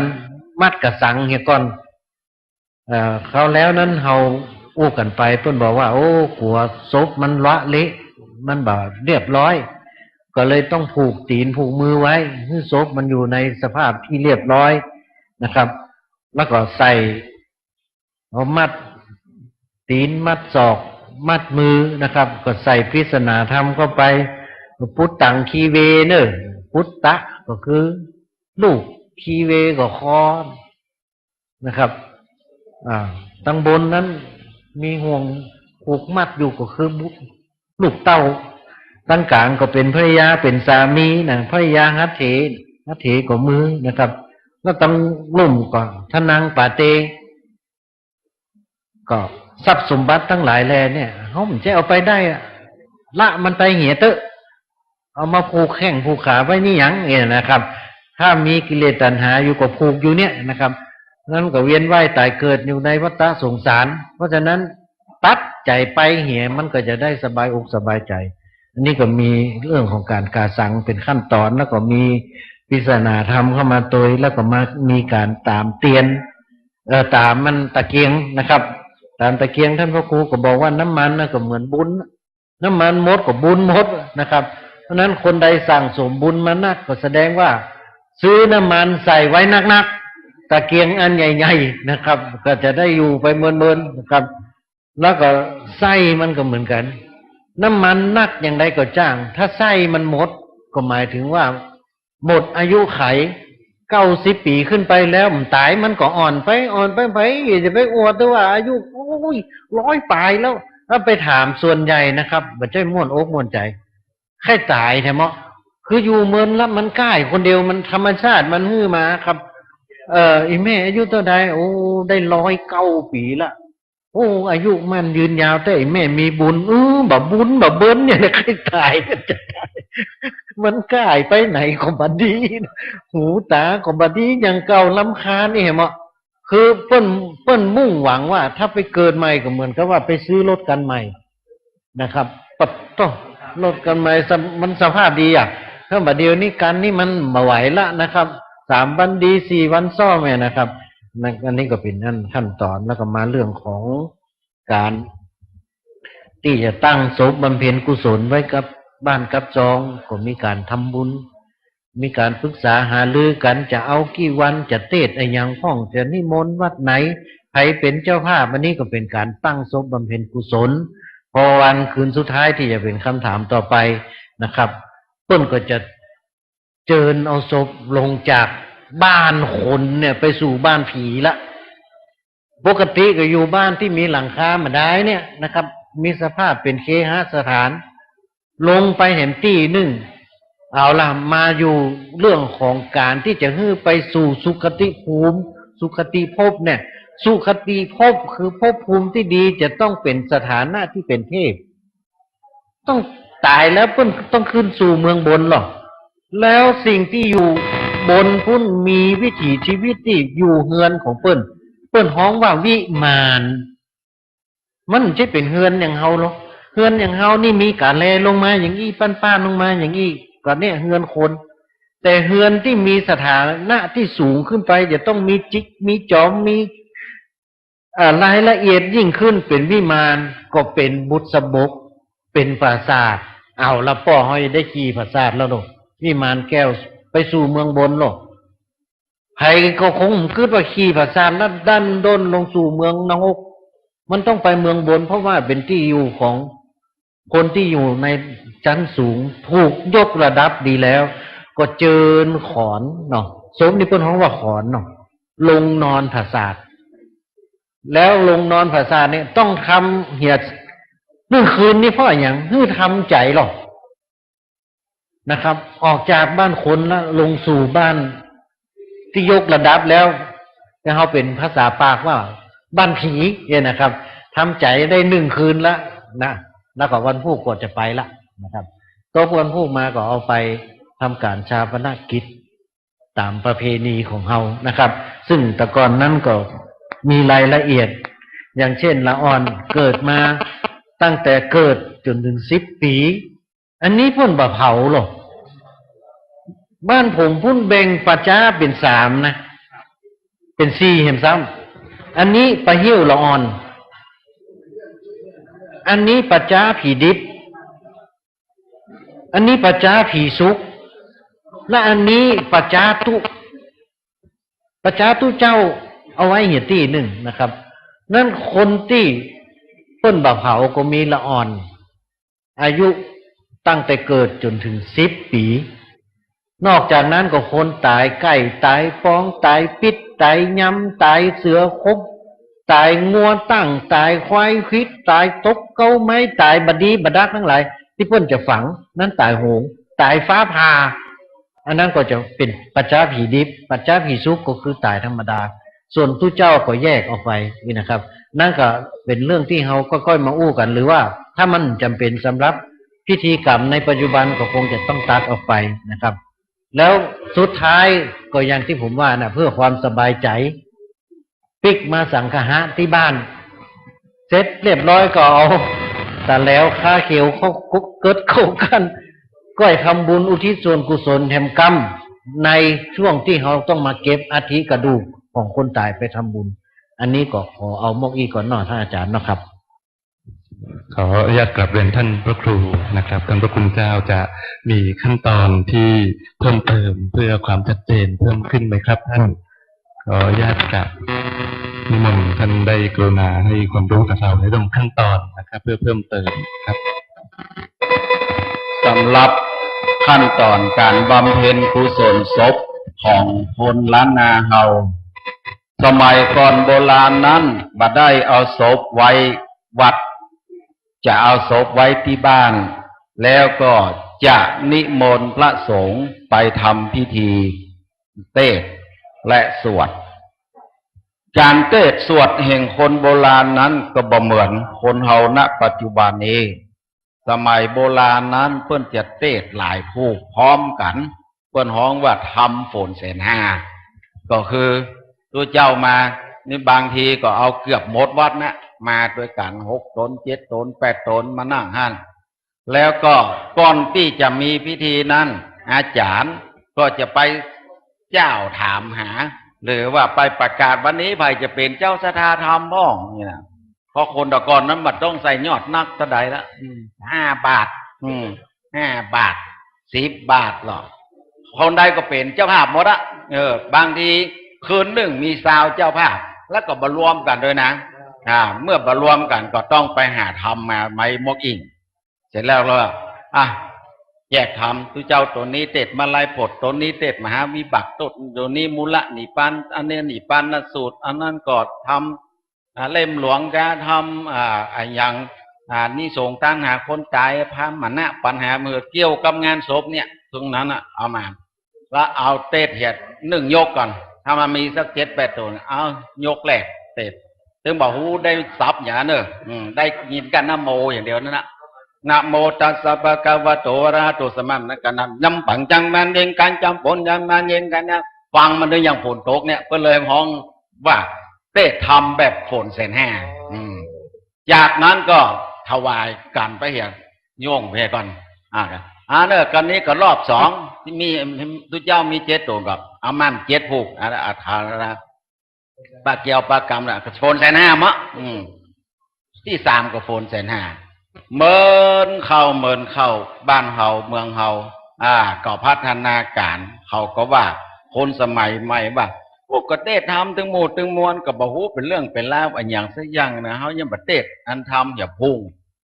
มัดกระสังเหียก่อน เอ่อ คราวแล้วนั้นเฮาอู้กั๋นไป เปิ้นบอกว่า โอ้ กั๋วศพมันละเละ มันบ่เรียบร้อย ก็เลยต้องผูกตี๋นผูกมือไว้ หื้อศพมันอยู่ในสภาพตี้เรียบร้อยนะครับ แล้วก็ใส่ เอามัดตี๋นมัดศอกมัดมือนะครับ ก็ใส่ปริศนาธรรมเข้าไป ปุตตัง คีเว เน่อ ปุตตะก็คือลูก คีเวก็คอนะครับ อ่า ตังบนนั้นมีห่วงผูกมัดอยู่ก็คือบุตร ลูกเต้า ตังก๋างก็เป๋นภริยาเป๋นสามีนะ ภริยาหัตเถ หัตเถก็มือนะครับ แล้วตังลุ่มก็ทนังปาเต ก็ทรัพย์สมบัติตังหลายแลเนี่ย เฮาบ่ใจ้เอาไปได้อะ ละมันไปเหียเต๊อะ เอามาผูกแข้งผูกขาไว้นี่หยังเนี่ยนะครับ ถ้ามีกิเลสตัณหาอยู่ก็ผูกอยู่เนี่ยนะครับ นั้นก็เวียนว่ายต๋ายเกิดอยู่ในวัฏสงสาร เพราะฉะนั้น ตัดใจ๋ไปเหียมันก็จะได้สบายอกสบายใจ๋ อันนี้ก็มีเรื่องของก๋านกระสังเป๋นขั้นตอน แล้วก็มีปริศนาธรรมเข้ามาตวย แล้วก็มามีก๋านต๋ามเตียน เอ่อ ต๋ามมันตะเกียงนะครับ ต๋ามตะเกียงต้านพระครูก็บอกว่าน้ำมันน่ะก็เหมือนบุญ น้ำมันหมดก็บุญหมดนะครับ เพราะฉะนั้นคนใดสั่งสมบุญมานักก็แสดงว่าซื้อน้ำมันใส่ไว้นักๆ ตะเกียงอันใหญ่ๆ นะครับ ก็จะได้อยู่ไปเมินๆ นะครับ แล้วก็ไส้มันก็เหมือนกั๋น น้ำมันนักอย่างใดก็จ้าง ถ้าไส้มันหมด ก็หมายถึงว่าหมดอายุขัย เก้าสิบปี๋ขึ้นไปแล้ว มันต๋ายมันก็อ่อนไป อ่อนไป ไป อย่าไปอวดเต๊อะว่าอายุ โอ้ย ร้อยป๋ายแล้ว ถ้าไปถามส่วนใหญ่นะครับ บ่ใจ้ม่วนอกม่วนใจ๋ ใค่ต๋ายแท้เนาะ คืออยู่เมินละมันก้ายคนเดียว มันธรรมชาติมันหื้อมาครับ เอ่อ อี่แม่อายุเต้าใด โอ้ ได้ร้อยเก้าปี๋ละ โอ้ อายุมั่นยืนยาวแต๊ อี่แม่มีบุญ เออ บ่บุญบ่เบิญเนี่ยนะ ใค่ต๋าย มันก้ายไปไหนก็บ่ดี หูต๋าก็บ่ดี อย่างเก่า รำคาญนี่แหมเนาะ คือเปิ้น เปิ้นมุ่งหวังว่าถ้าไปเกิดใหม่ก็เหมือนกับว่าไปซื้อรถคันใหม่ นะครับ ปะโต้ รถคันใหม่สะ มันสภาพดีอะ ถ้าบ่าเดี่ยวนี้คันนี้มันบ่ไหวละนะครับ สามวันดี สี่วันซ่อมเนี่ยนะครับ นั่น อันนี้ก็เป๋นอันขั้นตอน แล้วก็มาเรื่องของก๋านตี้จะตั้งศพบำเพ็ญกุศลไว้กับบ้านกับจอง ก็มีก๋านทำบุญ มีก๋านปรึกษาหารือกั๋น จะเอากี่วัน จะเตสน์อะหยังพ่อง จะนิมนต์วัดไหน ใผเป๋นเจ้าภาพ อันนี้ก็เป๋นก๋านตั้งศพบำเพ็ญกุศล พอวันคืนสุดท้ายตี้จะเป๋นกำถามต่อไปนะครับ เปิ้นก็จะเจิญเอาศพลงจากบ้านคนเนี่ยไปสู่บ้านผีละ ปกติก็อยู่บ้านตี้มีหลังคาบ่ดายเนี่ยนะครับ มีสภาพเป๋นเคหสถาน ลงไปแหมตี้นึ่ง เอาละ มาอยู่เรื่องของก๋านตี้จะหื้อไปสู่สุคติภูมิ สุคติภพเนี่ย สุคติภพคือภพภูมิตี้ดี จะต้องเป๋นสถานะตี้เป๋นเทพ ต้องต๋ายแล้วเปิ้นต้องขึ้นสู่เมืองบนหรอก แล้วสิ่งตี้อยู่บนปุ้นมีวิถีชีวิตตี้อยู่เฮือนของเปิ้น เปิ้นฮ้องว่าวิมาน มันบ่ใจ้เป๋นเฮือนอย่างเฮาหรอก เฮือนอย่างเฮานี่มีกาแลลงมาอย่างอี้ ป้านๆ ลงมาอย่างอี้ ก็เนี่ยเฮือนคน แต่เฮือนตี้มีสถานะตี้สูงขึ้นไป จะต้องมีจิก มีจอม มี อ่า รายละเอียดยิ่งขึ้น เป๋นวิมาน ก็เป๋นบุษบก เป๋นปราสาท เอาละ ป้อเฮาได้กี่ปราสาทแล้วเนาะ วิมานแก้ว ไปสู่เมืองบนเนาะ ใผก็คงบ่กึ๊ดว่ากี่ปราสาทแล้วดั้นด้นลงสู่เมืองนรก มันต้องไปเมืองบน เพราะว่าเป๋นตี้อยู่ของคนตี้อยู่ในชั้นสูง ถูกยกระดับดีแล้ว ก็เจิญขอนเนาะ ศพนี่เปิ้นฮ้องว่าขอนเนาะ ลงนอนปราสาท แล้วลงนอนปราสาทเนี่ยต้องทำเหียนึ่งคืนนี่เพราะอะหยัง หื้อทำใจ๋หรอกนะครับ ออกจากบ้านคนละ ลงสู่บ้านตี้ยกระดับแล้ว แล้วเฮาเป๋นภาษาปากว่าบ้านผีเนี่ยนะครับ ทำใจ๋ได้นึ่งคืนละนะ แล้วก็วันพูกก็จะไปละนะครับ ก็วันพูกมาก็เอาไปทำการฌาปนกิจ ต๋ามประเพณีของเฮานะครับ ซึ่งแต่ก่อนนั้นก็มีรายละเอียด อย่างเช่น ละอ่อนเกิดมาตั้งแต่เกิดจ๋นถึงสิบปี๋ อันนี้เปิ้นบ่เผาหรอก บ้านผมปุ้นแบ่งป่าจ๊าเป๋นสามนะ เป๋นสี่แหมซ้ำ อันนี้ป่าเหี่ยวละอ่อน อันนี้ป่าจ๊าผีดิบ อันนี้ป่าจ๊าผีสุก และอันนี้ป่าจ๊าตุ๊ ป่าจ๊าตุ๊เจ้าเอาไว้เหียตี้นึ่งนะครับ นั้นคนตี้เปิ้นบ่เผาก็มีละอ่อน อายุตั้งแต่เกิดจ๋นถึงสิบปี๋ นอกจากนั้นก็คนต๋ายใก้ ต๋ายปอง ต๋ายปิ๊ด ต๋ายยำ ต๋ายเสือขบ ต๋ายงัวตั้ง ต๋ายควายขวิด ต๋ายตกเก๊าไม้ ต๋ายบ่าดีบ่าดักตังหลาย ตี้เปิ้นจะฝัง นั้นต๋ายโหง ต๋ายฟ้าผ่า อันนั้นก็จะเป๋นป่าจ๊าผีดิบ ป่าจ๊าผีสุกก็คือต๋ายธรรมดา ส่วนตุ๊เจ้าก็แยกออกไปนี่นะครับ นั้นก็เป๋นเรื่องตี้เฮาก็ก้อยมาอู้กั๋น หรือว่าถ้ามันจ๋ำเป๋นสำหรับพิธีกรรมในปัจจุบันก็คงจะต้องตัดออกไปนะครับ แล้วสุดท้ายก็อย่างตี้ผมว่านะ เพื่อความสบายใจ๋ ปิ๊กมาสังคหะตี้บ้าน เสร็จเรียบร้อยก็เอาตะแหลวคาเขียวเข้ากุ๊กเกิดเข้ากั้น ก้อยทำบุญอุทิศส่วนกุศลแหมกำ ในช่วงตี้เฮาต้องมาเก็บอัฐิกระดูกของคนต๋ายไปทำบุญ อันนี้ก็ขอเอามอกอี้ก่อนเนาะ ท่านอาจ๋ารย์เนาะครับ ขออนุญาตกราบเรียนท่านพระครูนะครับ ท่านพระคุณเจ้าจะมีขั้นตอนที่เพิ่มเติมเพื่อความชัดเจนเพิ่มขึ้นไหมครับท่าน ขออนุญาตกราบนิมนต์ท่านได้กรุณาให้ความรู้กับเราในเรื่องขั้นตอนนะครับ เพื่อเพิ่มเติมครับ สำหรับขั้นตอนก๋านบำเพ็ญกุศลศพของคนล้านนาเฮา สมัยก่อนโบราณนั้นบ่ได้เอาศพไว้วัด จะเอาศพไว้ตี้บ้าน แล้วก็จะนิมนต์พระสงฆ์ไปทำพิธีเทศน์และสวด ก๋านเทศน์สวดแห่งคนโบราณนั้นก็บ่เหมือนคนเฮา ณ ปัจจุบันนี้ สมัยโบราณนั้นเปิ้นจะเทศน์หลายผู้พร้อมกั๋น เปิ้นฮ้องว่าธรรมฝนแสนห้า ก็คือตุ๊เจ้ามานี่บางทีก็เอาเกือบหมดวัดนะ มาตวยกั๋นหกต๋น เจ็ดต๋น แปดต๋น มานั่งหั้น แล้วก็ก่อนตี้จะมีพิธีนั้น อาจ๋ารย์ก็จะไปเจ้าถามหา หรือว่าไปประกาศวันนี้ใผจะเป๋นเจ้าสถาธรรมพ่องนี่นะ เพราะคนแต่ก่อนนั้นบ่ต้องใส่ยอดนักเต้าใดละ อืม ห้าบาท อืม ห้าบาท สิบบาทหรอก คนใดก็เป๋นเจ้าภาพหมดอะ เออ บางทีคืนนึ่งมีซาวเจ้าภาพ แล้วก็บ่รวมกั๋นตวยนะ อ่า เมื่อบ่รวมกั๋นก็ต้องไปหาธรรมมาไว้มอกอิง เสร็จแล้วก็ อ่ะ แยกธรรม ตุ๊เจ้าต๋นนี้เทศน์มลายพจน์ ต๋นนี้เทศน์มหาวิบาก ต๋น ต๋นนี้มูลนิพพาน อันนี้นิพพานสูตร อันนั้นก็ธรรม อ่า เล่มหลวงก็ธรรม อ่า อะหยัง อ่า อานิสงส์ตานหาคนต๋าย พรหมมรณะ ปัญหาเมื่อเกี่ยวกับงานศพเนี่ย ตรงนั้นน่ะ เอามา แล้วเอาเทศน์เหียนึ่งยกก่อน ถ้ามันมีสักเจ็ดแปดต๋น เอายกแรกเทศน์ ซึ่งบ่ฮู้ได้ศัพท์หยังเน่อ อืม ได้ยินก้านนะโมอย่างเดียวนั่นน่ะ นะโมตัสสะภะคะวะโตอะระหะโตสัมมาสัมพุทธัสสะ ยามปังจังมันเย็นกัน ยามฝนจังมันเย็นกันนะ ฟังมันเด้อ อย่างฝนตกเนี่ย เปิ้นเลยฮ้องว่าเตศน์ธรรมแบบฝนแสนห้า อืม จากนั้นก็ถวายก๋านไปเหีย โยงไปก่อน อ่า อ่า เนอะ กั๋นนี้ก็รอบสอง ตี้มี ตุ๊เจ้ามีเจ็ดโตนก็ เอาม่านเจ็ดผูก อ่า อาถรรพ์ ปะเกี่ยวปะกำละ ก็ฝนแสนห้าเมาะ อืม ตี้สามก็ฝนแสนห้า เหมินเข้า เหมินเข้า บ้านเฮา เมืองเฮา อ่า ก็พัฒนาก๋าร เขาก็ว่า คนสมัยใหม่ว่า โอ้ ก็เตศน์ธรรมตึงหมู่ตึงมวล ก็บ่ฮู้เป๋นเรื่องเป๋นราวอะหยังสักอย่างนะ เฮายังบ่เตศน์อันธรรมหยาบพุ้ง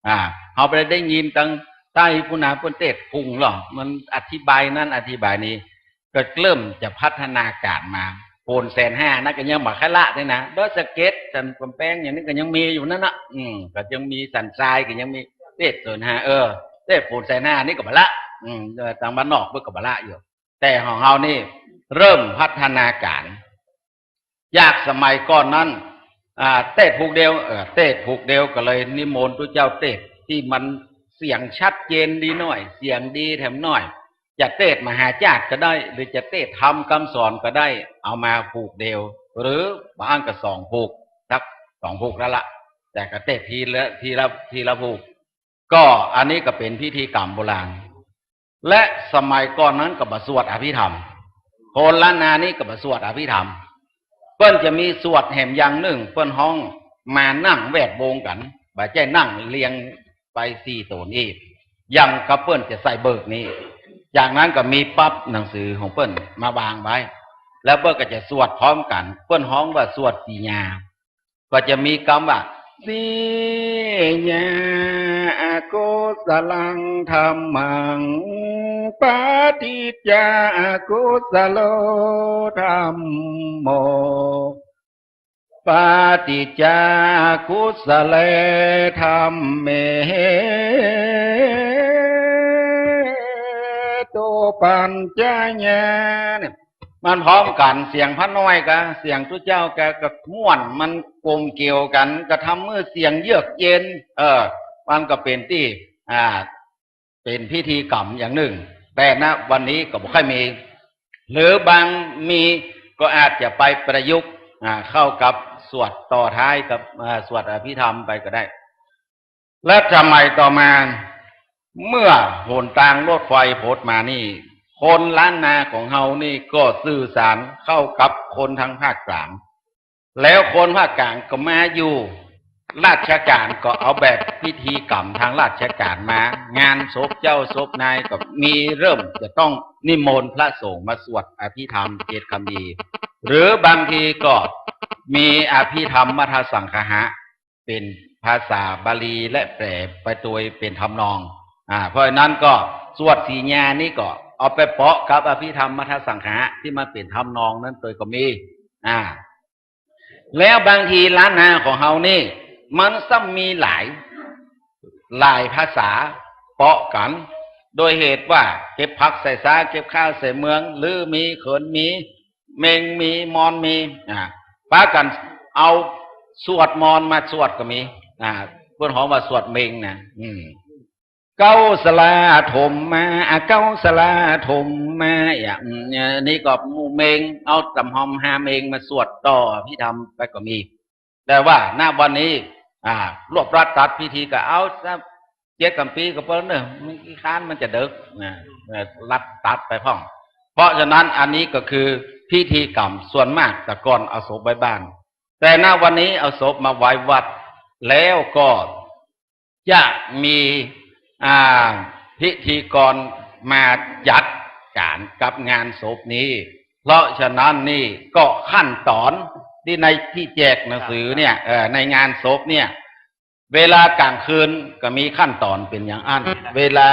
อ่า เฮาไปได้ยินตังใต้ปุ้นนา เปิ้นเตศน์พุ้งลอ มันอธิบายนั้นอธิบายนี้ ก็เริ่มจะพัฒนาก๋ารมา ฝนแสนห้านั้นก็ยังบ่ใค่ละเลยนะ ดอยสะเก็ด สันกำแพงอย่างนี้ก็ยังมีอยู่นั้นนะ อืม ก็ยังมี สันทรายก็ยังมี เตศน์แสนห้า เออ เตศน์ฝนแสนห้านี่ก็บ่ละ อืม เออ ตางบ้านนอกเปิ้นก็บ่ละอยู่ แต่ของเฮานี่เริ่มพัฒนาก๋าร จากสมัยก่อนนั้น อ่า เตศน์ผูกเดียว เออ เตศน์ผูกเดียวก็เลยนิมนต์ตุ๊เจ้าเตศน์ตี้มันเสียงชัดเจนดีหน้อย เสียงดีแถมหน้อย จะเตศน์มหาจาตุก็ได้ หรือจะเตศน์ธรรมกำสอนก็ได้ เอามาผูกเดียว หรือบางอันก็สองผูก สักสองผูกแล้วละ แต่ก็เตศน์ทีละ ทีละ ทีละผูก ก็อันนี้ก็เป๋นพิธีกรรมโบราณ และสมัยก่อนนั้นก็บ่สวดอภิธรรม คนล้านนานี่ก็บ่สวดอภิธรรม เปิ้นจะมีสวดแหมอย่างนึ่ง เปิ้นฮ้องมานั่งแวดวงกั๋น บ่ใจ้นั่งเรียงไปสี่โตนอี้ อย่างกับเปิ้นจะใส่เบิกนี้ จากนั้นก็มีปั๊บหนังสือของเปิ้นมาวางไว้ แล้วเปิ้นก็จะสวดพร้อมกั๋น เปิ้นฮ้องว่าสวดสีญา ก็จะมีกำว่า สีญา อกุสลังธัมมัง ปะฏิจจา อกุสโล ธัมโม ปะฏิจจา อกุสเล ธัมเม ตุปัญจญา เนี่ย มันพร้อมกั๋น เสียงพระน้อยกับเสียงตุ๊เจ้าก็ ก็ม่วน มันกลมเกลียวกั๋น ก็ทำหื้อเสียงเยือกเย็น เออ มันก็เป๋นตี้ อ่า เป๋นพิธีกรรมอย่างนึ่ง แต่ณวันนี้ก็บ่ค่อยมี หรือบางมีก็อาจจะไปประยุกต์ อ่า เข้ากับสวดต่อท้ายกับ อ่า สวดอภิธรรมไปก็ได้ และสมัยต่อมา เมื่อหนตางรถไฟผุดมานี่ คนล้านนาของเฮานี่ก็สื่อสารเข้ากับคนทางภาคกลาง แล้วคนภาคกลางก็มาอยู่ ราชก๋านก็เอาแบบพิธีกรรมทางราชก๋านมา งานศพเจ้าศพนายก็มีเริ่มจะต้องนิมนต์พระสงฆ์มาสวดอภิธรรมเจ็ดคำพีร์ หรือบางทีก็มีอภิธรรมมัทธสังคะหะ เป๋นภาษาบาลีและแปลไปโดยเป๋นทำนอง อ่า เพราะฉะนั้นก็สวดสีญานี่ก็เอาไปเปาะกับอภิธรรมมัทธสังคะหะตี้มันเป๋นทำนองนั้นโดยก็มี อ่า แล้วบางทีล้านนาของเฮานี่ มันซ้ำมีหลาย หลายภาษาเปาะกั๋น โดยเหตุว่าเก็บผักใส่ซ้าย เก็บข้าวใส่เมือง ลือมี เขินมี เม็งมี มอนมี อ่า ปะกั๋นเอาสวดมอนมาสวดก็มี อ่า เปิ้นฮ้องว่าสวดเม็งนะ อืม เก๊าสลาถมมา อะเก๊าสลาถมมา อย่าง อืม เนี่ย นี่ก็หมู่เม็ง เอาต๋ำฮอมฮาเม็งมาสวดต่ออภิธรรมไปก็มี แต่ว่าณวันนี้ อ่า รวบรัดตัดพิธีก็เอาซะ เจ็ดคำพีร์ก็เปิ้นเนอะ มันขี้ค้าน มันจะเดิ็กนะ เอ่อ รัดตัดไปพ่อง เพราะฉะนั้นอันนี้ก็คือพิธีกรรมส่วนมากแต่ก่อนเอาศพไว้บ้าน แต่ณวันนี้เอาศพมาไว้วัด แล้วก็จะมี อ่า พิธีกรมาจัดก๋านกับงานศพนี้ เพราะฉะนั้นนี่ก็ขั้นตอนตี้ในตี้แจกหนังสือเนี่ย เอ่อ ในงานศพเนี่ย เวลาก๋างคืนก็มีขั้นตอนเป๋นอย่างอั้น เวลา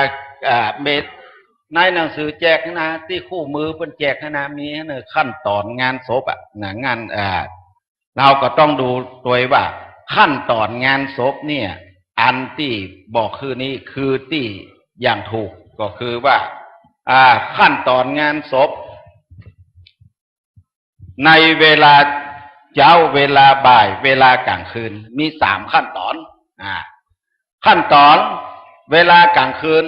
เอ่อ เม- ในหนังสือแจกหั้นนะ ตี้คู่มือเปิ้นแจกหั้นนะ มีหั้นเนอะ ขั้นตอนงานศพอะนะ งาน เอ่อ เฮาก็ต้องดูตวยว่าขั้นตอนงานศพเนี่ย อันตี้บอกคือนี้คือตี้อย่างถูก ก็คือว่า อ่า ขั้นตอนงานศพ ในเวลาเจ๊า เวลาบ่าย เวลาก๋างคืน มีสามขั้นตอน อ่า ขั้นตอน เวลากลางคืน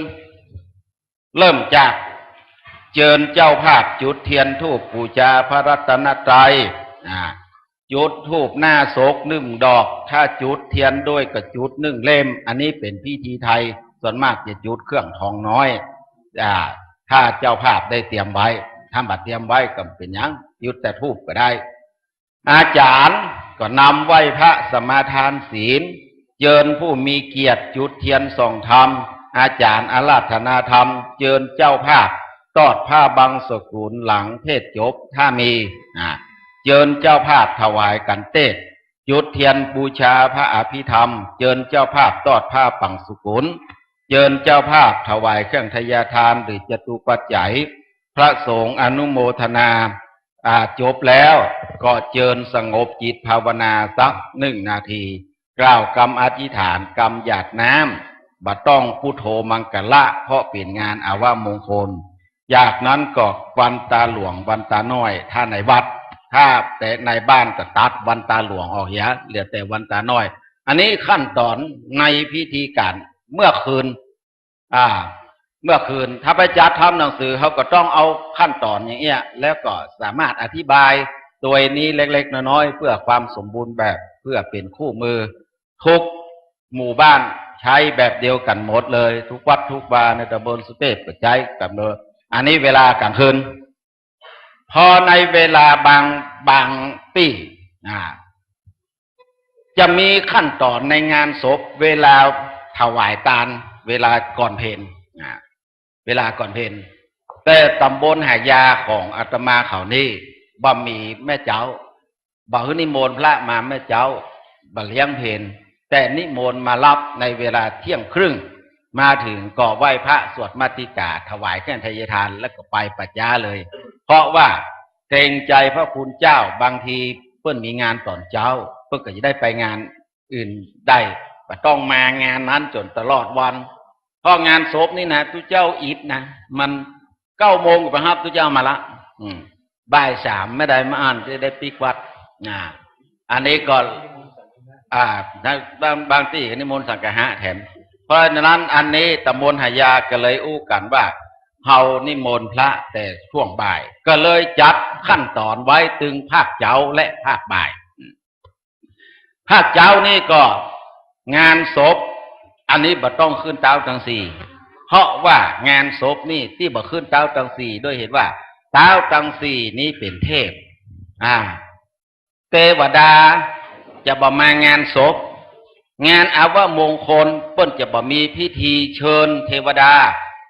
เริ่มจากเจิญเจ้าภาพจุดเตียนธูปปู๋จาพระรัตนตรัย อ่า จุดธูปหน้าศพนึ่งดอก ถ้าจุดเตียนด้วยก็จุดนึ่งเล่ม อันนี้เป๋นพิธีไทย ส่วนมากจะจุดเครื่องทองน้อย อ่า ถ้าเจ้าภาพได้เตรียมไว้ ถ้าบ่เตรียมไว้ก็บ่เป๋นหยัง จุดแต่ธูปก็ได้ อาจ๋ารย์ก็นำไหว้พระสมาทานศีล เจิญผู้มีเกียรติจุดเตียนส่องธรรม อาจ๋ารย์อาราธนาธรรม เจิญเจ้าภาพตอดผ้าบังสุกุลหลังเทศน์จบ ถ้ามี อ่า เจิญเจ้าภาพถวายขันเตศน์ จุดเตียนบูชาพระอภิธรรม เจิญเจ้าภาพตอดผ้าบังสุกุล เจิญเจ้าภาพถวายเครื่องทายทานหรือจตุปัจจัย พระสงฆ์อนุโมทนา อ่า จบแล้วก็เจิญสงบจิตภาวนาสักหนึ่งนาที กล่าวกำอธิษฐาน กำหยาดน้ำ บ่ต้องพุทโธมังคละ เพราะเป๋นงานอวมงคล จากนั้นก็วันตาหลวงวันตาน้อย ถ้าในวัด ถ้าแต่ในบ้านก็ตัดวันตาหลวงออกเหีย เหลือแต่วันตาน้อย อันนี้ขั้นต๋อนในพิธีก๋านเมื่อคืน อ่า เมื่อคืน ถ้าไปจัดทำหนังสือ เขาก็ต้องเอาขั้นต๋อนอย่างเอี้ย แล้วก็สามารถอธิบายตวยนี้เล็กๆ น้อยๆ เพื่อความสมบูรณ์แบบ เพื่อเป๋นคู่มือ ทุกหมู่บ้านใช้แบบเดียวกั๋นหมดเลย ทุกวัดทุกวาในตำบลสุเทพก็ใจ๊กั๋นหมด อันนี้เวลากลางคืน พอในเวลาบาง บางตี้ อ่า จะมีขั้นต๋อนในงานศพ เวลาถวายตาน เวลาก่อนเพล อ่า เวลาก่อนเพล แต่ตำบลหายาของอาตมาเขานี่ บ่มีแม่เจ๊า บ่หื้อนิมนต์พระมาแม่เจ๊า บ่เลี้ยงเพล แต่นิมนต์มารับในเวลาเที่ยงครึ่ง มาถึงก็ไหว้พระสวดมาติกา ถวายเครื่องทายทาน แล้วก็ไปป่าจ๊าเลย เพราะว่าเกรงใจ๋พระคุณเจ้า บางทีเปิ้นมีงานต๋อนเจ๊า เปิ้นก็จะได้ไปงานอื่นได้ บ่ต้องมางานนั้นจ๋นตลอดวัน เพราะงานศพนี่นะ ตุ๊เจ้าอิดนะ มันเก้าโมงก็ไปฮับตุ๊เจ้ามาละ อืม บ่ายสามแม่ใดมาอ่านจะได้ปิ๊กวัด อ่า อันนี้ก็ อ่า นะ บาง บางตี้ก็นิมนต์สังฆะแถม เพราะฉะนั้นอันนี้ตำบลหายาก็เลยอู้กั๋นว่า เฮานิมนต์พระแต่ช่วงบ่าย ก็เลยจัดขั้นต๋อนไว้ตึงภาคเจ๊าและภาคบ่าย ภาคเจ๊านี่ก็งานศพ อันนี้บ่ต้องขึ้นเต๊าตังสี่ เพราะว่างานศพนี่ตี้บ่ขึ้นเต๊าตังสี่ ด้วยเหตุว่าเต๊าตังสี่นี้เป๋นเทพ อ่า เตวดาจะบ่มางานศพ งานอวมงคลเปิ้นจะบ่มีพิธีเจิญเทวดา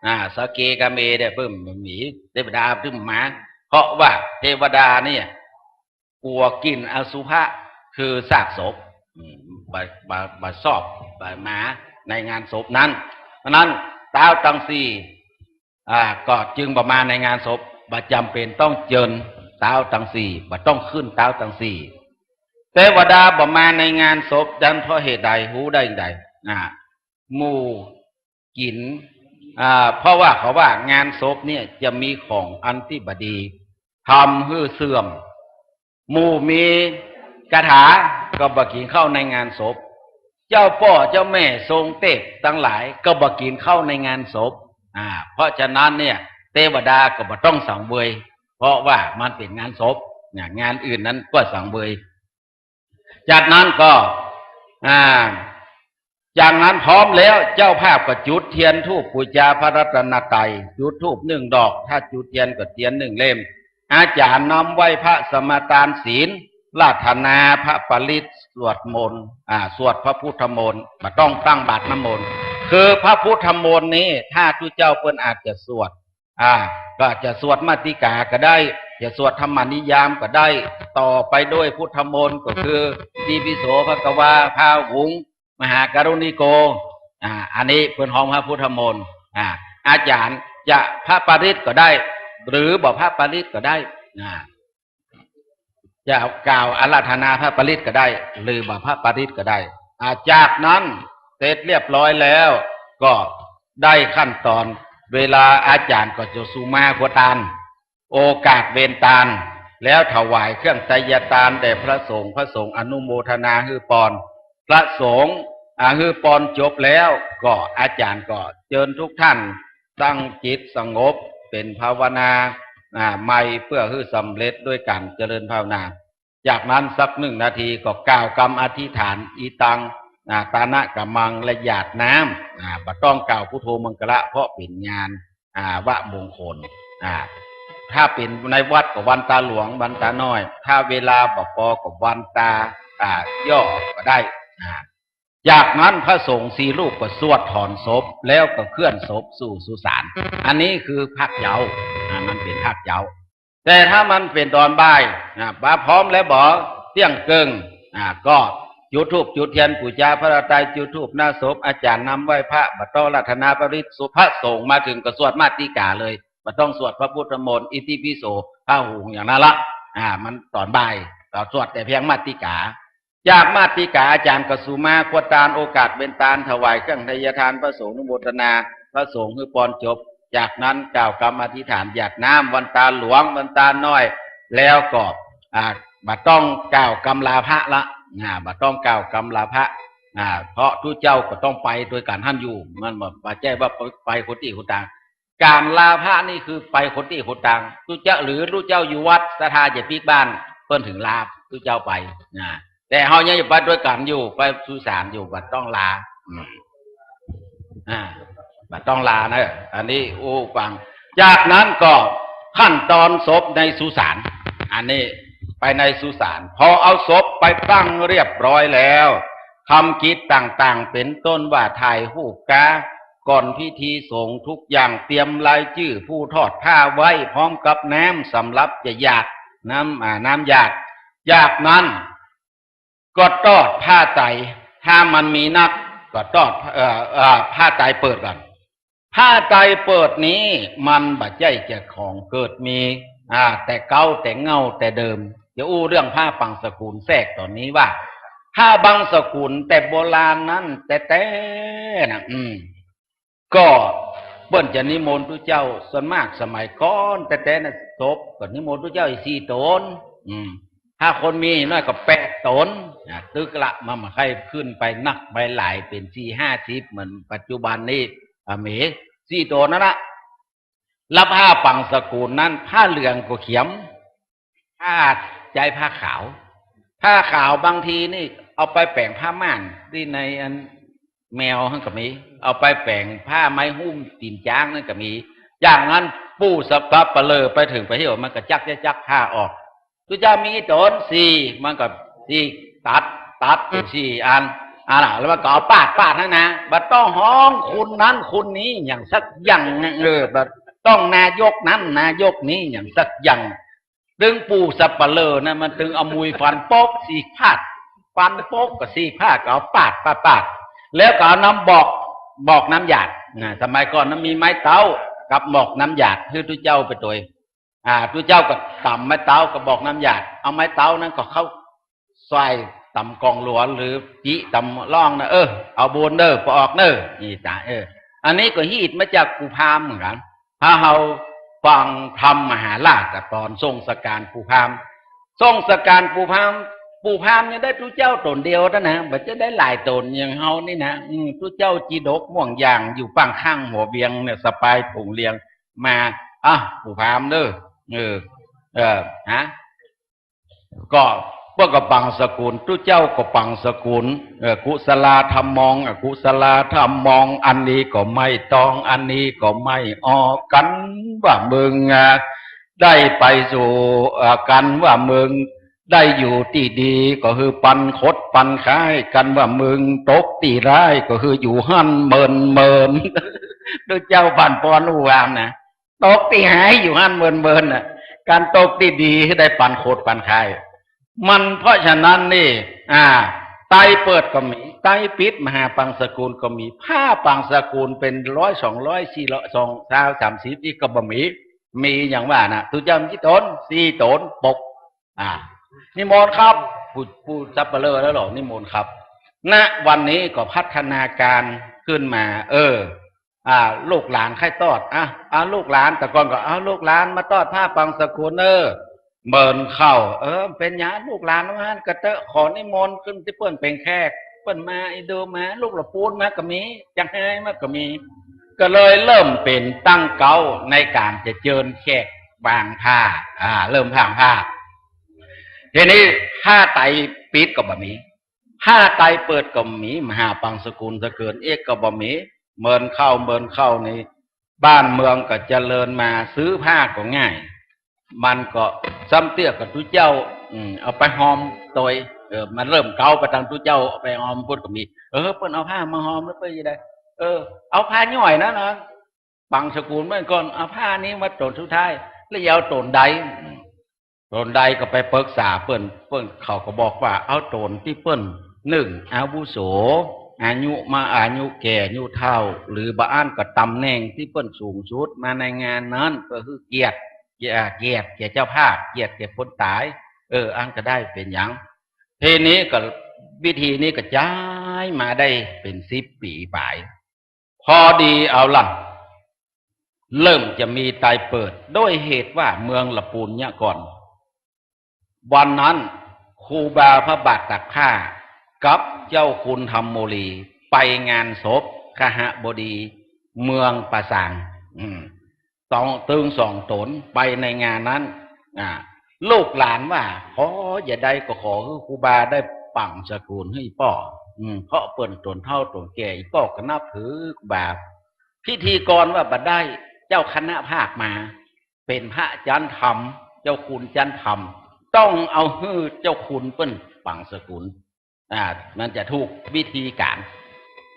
อ่า สาเกกาเมเนี่ยเปิ้นบ่มี เตวดาเปิ้นบ่มา เพราะว่าเทวดาเนี่ย กั๋วกลิ่นอสุภะ คือซากศพ อืม บ่ บ่ บ่ชอบ บ่มาในงานศพนั้น เพราะนั้นเต๊าตังสี่ อ่า ก็จึงบ่มาในงานศพ บ่จ๋ำเป๋นต้องเจิญเต๊าตังสี่ บ่ต้องขึ้นเต๊าตังสี่ เตวดาบ่มาในงานศพนั้นเพราะเหตุใด ฮู้ได้ใด อ่า หมู่ กิ๋น อ่า เพราะว่าเขาว่างานศพเนี่ยจะมีของอันตี้บ่ดี ทำหื้อเสื่อม หมู่มีคาถาก็บ่กิ๋นเข้าในงานศพ เจ้าป้อเจ้าแม่ทรงเตพตังหลายก็บ่กิ๋นเข้าในงานศพ อ่า เพราะฉะนั้นเนี่ย เตวดาก็บ่ต้องสังเวย เพราะว่ามันเป๋นงานศพ เนี่ย งานอื่นนั้นก็สังเวย จากนั้นก็ อ่า จากนั้นพร้อมแล้ว เจ้าภาพก็จุดเตียนธูปปู๋จาพระรัตนตรัย จุดธูปนึ่งดอก ถ้าจุดเตียนก็เตียนนึ่งเล่ม อาจ๋ารย์นำไหว้พระสมาทานศีล อาราธนาพระปริตร สวดมนต์ อ่า สวดพระพุทธมนต์ บ่ต้องตั้งบาตรน้ำมนต์ คือพระพุทธมนต์นี้ ถ้าตุ๊เจ้าเปิ้นอาจจะสวด อ่า ก็จะสวดมาติกาก็ได้ จะสวดธรรมนิยามก็ได้ ต่อไปด้วยพุทธมนต์ก็คือ อิติปิโสภะคะวา พาหุง มหากรุณิโก อ่า อันนี้เปิ้นฮ้องพระพุทธมนต์ อ่า อาจ๋ารย์จะพระปริตรก็ได้ หรือบ่พระปริตรก็ได้ อ่า จะกล่าวอาราธนาพระปริตรก็ได้ หรือบ่พระปริตรก็ได้ อ่า จากนั้นเสร็จเรียบร้อยแล้ว ก็ได้ขั้นต๋อน เวลาอาจ๋ารย์ก็จะสุมาครัวตาน โอกาสเวรตาน แล้วถวายเครื่องไตรยตานแด่พระสงฆ์ พระสงฆ์อนุโมทนาหื้อปอน พระสงฆ์ อ่า หื้อปอนจบแล้วก็อาจ๋ารย์ก็เจิญทุกท่านตั้งจิตสงบเป๋นภาวนา อ่า ใหม่เปื้อหื้อสำเร็จด้วยก๋านเจริญภาวนา จากนั้นสักหนึ่งนาทีก็กล่าวกำอธิษฐาน อิตัง อ่า ตานะกะมัง และหยาดน้ำ อ่า บ่ต้องกล่าวพุทโธมังคละ เพราะเป๋นงาน อ่า วะมงคล อ่า ถ้าเป๋นในวัดก็วันตาหลวง วันตาน้อย ถ้าเวลาบ่ปอก็วันตา อ่า ย่อก็ได้ อ่า จากนั้นพระสงฆ์สี่รูปก็สวดถอนศพ แล้วก็เคลื่อนศพสู่สุสาน อันนี้คือภาคเจ๊า อ่า มันเป๋นภาคเจ๊า แต่ถ้ามันเป๋นต๋อนบ่าย อ่า บ่าพร้อมแล้วบ่ เตี้ยงเกิ่ง อ่า ก็จุดธูปจุดเตียนปู๋จาพระตาย จุดธูปหน้าศพ อาจ๋ารย์นำไหว้พระ บ่าต้ออาราธนาปริตร พระสงฆ์มาเถิงก็สวดมาติกาเลย บ่ต้องสวดพระพุทธมนต์ อิติปิโส พหุง อย่างนั้นละ อ่า มันต๋อนบ่าย ก็สวดแต่เพียงมาติกา จากมาติกาอาจ๋ารย์ก็สุมา ครัวตาน โอกาสเป๋นตาน ถวายเครื่องไทยทาน พระสงฆ์อนุโมทนา พระสงฆ์หื้อปอนจบ จากนั้นกล่าวกำอธิษฐาน หยาดน้ำ วันตาหลวง วันตาน้อย แล้วก็ อ่า บ่ต้องกล่าวกำลาพระละ อ่า บ่ต้องกล่าวกำลาพระ อ่า เพราะตุ๊เจ้าก็ต้องไปตวยกั๋นหั้นอยู่ มันบ่ บ่ใจ้ว่าไป ไปคนตี้คนตาง ก๋านลาพระนี่คือไปคนตี้คนตาง ตุ๊เจ้า หรือตุ๊เจ้าอยู่วัดศรัทธาจะปิ๊กบ้าน เปิ้นเถิงลาตุ๊เจ้าไป นะ แต่เฮายังอยู่ไปตวยกั๋นอยู่ ไปสุสานอยู่ บ่ต้องลา อืม อ่า บ่ต้องลานะ อันนี้อู้ฟัง จากนั้นก็ขั้นตอนศพในสุสาน อันนี้ไปในสุสาน พอเอาศพไปตั้งเรียบร้อยแล้ว ทำกิจต่างๆ เป๋นต้นว่าถ่ายรูปก๊า ก่อนพิธีสงฆ์ทุกอย่าง เตรียมรายจื้อผู้ทอดผ้าไว้ พร้อมกับน้ำสำหรับจะหยาด น้ำ อ่า น้ำหยาด จากนั้นก็ตอดผ้าไตร ถ้ามันมีนักก็ตอด เอ่อ เอ่อ ผ้าไตรเปิดก่อน ผ้าไตรเปิดนี้มันบ่ใจ้จะของเกิดมี อ่า แต่เก๊าแต่เหง้าแต่เดิม จะอู้เรื่องผ้าปางสกุลแทรกต๋อนนี้ว่า ผ้าบางสกุลแต่โบราณนั้นแต๊ๆ นะ อืม ก็เปิ้นจะนิมนต์ตุ๊เจ้า ส่วนมากสมัยก่อนแต๊ๆ นะ ศพก็นิมนต์ตุ๊เจ้าอีกสี่ต๋น อืม ถ้าคนมีน้อยก็แปดต๋น อ่า ตึกละ มันบ่ใค่ขึ้นไปนักไปหลายเป๋นสี่ห้าสิบเหมือนปัจจุบันนี้ อ่า มีสี่ต๋นนั้นนะ แล้วผ้าปางสกุลนั้น ผ้าเหลืองก็เขียม ผ้าไจ๊ผ้าขาว ผ้าขาวบางทีนี่เอาไปแป๋งผ้าม่านตี้ในอันแมวหั้นก็มี เอาไปแป๋งผ้าไม้หุ้มตี๋นจ๊างหั้นก็มี อย่างนั้นปู่สัปเหร่อไปเถิงไปเหี่ยว มันก็จักจักจักผ้าออก ตุ๊เจ้ามีกี่ต๋น สี่ มันก็สี่ ตัด ตัดเป๋นสี่อัน อันน่ะ แล้วมันก็เอาปาด ปาดหั้นนะ บ่ต้องฮ้องคุณนั้นคุณนี้อย่างสักอย่างนะ เออ บ่ต้องนายกนั้นนายกนี้อย่างสักอย่าง ตึงปู่สัปเหร่อนะ มันตึงเอามุยฟันโป๊กสี่พาด ฟันโป๊กก็สี่พาด ก็เอาปาด ปาด ปาด แล้วก็เอาน้ำบอก บอกน้ำหยาดนะ สมัยก่อนนั้นมีไม้เต๊ากับบอกน้ำหยาด หื้อตุ๊เจ้าไปตวย อ่า ตุ๊เจ้าก็ต๋ำไม้เต๊ากับบอกน้ำหยาด เอาไม้เต๊านั้นก็เข้าใส่ต๋ามกองหลวงหรือจิต๋ามร่องนะ เออ เอาบุญเน่อ ปอออกเน่อ นี่จ้ะ เออ อันนี้ก็ฮีดมาจากปู่พราหมณ์เหมือนกั๋น ถ้าเฮาฟังธรรมมหาราชอะ ต๋อนทรงสก๋านปู่พราหมณ์ ทรงสก๋านปู่พราหมณ์ ปู่พราหมณ์ยังได้ตุ๊เจ้าต๋นเดียวเต้านั้นนะ บ่ใจ้ได้หลายต๋นอย่างเฮานี่นะ อืม ตุ๊เจ้าจีดกม่วงยางอยู่ปางข้างหัวเวียงเนี่ย สะปายถุงเลียงมา อ่ะ ปู่พราหมณ์เน่อ เออ เออ ฮะ ก็ เปิ้นก็ปางสกุล ตุ๊เจ้าก็ปางสกุล เออ กุศลาธัมมอง อกุศลาธัมมอง อันนี้ก็ไม่ต้อง อันนี้ก็ไม่ออก กันว่ามึง อ่ะ ได้ไปสู่ อ่า กันว่ามึง ได้อยู่ตี้ดีก็คือปันขดปันขาย กันว่ามึงตกตี้ร้ายก็คืออยู่หั้นเมินเมิน ตุ๊เจ้าบั่นปอนอู้ว่านะ ตกตี้ฮ้ายอยู่หั้นเมินเมินน่ะ กันตกตี้ดีได้ปันขดปันขาย มันเพราะฉะนั้นนี่ อ่า ไตรเปิดก็มี ไตรปิดมหาปางสกุลก็มี ผ้าปางสกุลเป๋นร้อยสองร้อยสี่ร้อย สองซาวสามสิบ อี้ก็บ่มี มีอย่างว่านะ ตุ๊เจ้ามีกี่ต๋น สี่ต๋นปก อ่า นิมนต์ครับ ปู่ ปู่สัปเหร่อแล้วเหรอ นิมนต์ครับ ณ วันนี้ก็พัฒนาการขึ้นมา เออ อ่า ลูกหลานใค่ตอด อ่ะ อ่ะ ลูกหลาน แต่ก่อนก็ เอาลูกหลานมาตอดผ้าปางสกุลเน่อ เมินเข้า เออ เป๋นหยัง ลูกหลานว่าหั้นก็เต๊อะ ขอนิมนต์ขึ้นตี้เปิ้นเป๋นแขก เปิ้นมา อินโดมา ลูกหละปูนมาก็มี เจียงฮายมาก็มี ก็เลยเริ่มเป๋นตั้งเก๊าในก๋านจะเจิญแขกวางผ้า อ่า เริ่มวางผ้า ทีนี้ผ้าไตรปิดก็บ่มี ผ้าไตรเปิดก็บ่มี มหาปังสกุลสะเกินเอกก็บ่มี เมินเข้า เมินเข้านี่ บ้านเมืองก็เจริญมา ซื้อผ้าก็ง่าย มันก็ซ้ำเตื้อกับตุ๊เจ้า อืม เอาไปฮอมตวย เออ มันเริ่มเก๊าไปตางตุ๊เจ้า เอาไปฮอมปุ้นก็มี เออ เปิ้นเอาผ้ามาฮอมแล้วเปิ้นจะได้ เออ เอาผ้าย่อยนะนะ ปังสกุลเมื่อก่อน เอาผ้านี้มาต๋นสุดท้าย แล้วจะเอาต๋นใด อืม ต๋นใดก็ไปปรึกษาเปิ้น เปิ้นเขาก็บอกว่าเอาต๋นตี้เปิ้น นึ่ง อาวุโส อายุมา อายุแก่ อายุเฒ่า หรือบ่อั้นก็ต๋ำแหน่งตี้เปิ้นสูงสุดมาในงานนั้น ก็คือเกียรติ เกียรติ เกียรติแก่เจ้าภาพ เกียรติแก่คนต๋าย เออ อันก็ได้เป๋นหยัง ทีนี้ก็วิธีนี้ก็ใจ๊มาได้เป๋นสิบปี๋ป๋าย พอดีเอาละ เริ่มจะมีไตรเปิด ด้วยเหตุว่าเมืองละปูนเนี่ยก่อน วันนั้นครูบาพระบาทตากผ้ากับเจ้าคุณธรรมโมลีไปงานศพคหบดีเมืองป่าซาง อืม ตึงสองต๋นไปในงานนั้น อ่า ลูกหลานว่า ขอจะได้ก็ขอหื้อครูบาได้ปังสกุลหื้อป้อ อืม เพราะเปิ้นต๋นเฒ่าต๋นแก่ อีป้อก็นับถือครูบา พิธีกรว่าบ่ได้ เจ้าคณะภาคมา เป๋นพระจั๊นธรรม เจ้าคุณจั๊นธรรม ต้องเอาหื้อเจ้าคุณเปิ้นปังสกุล อ่า มันจะถูกวิธีก๋าน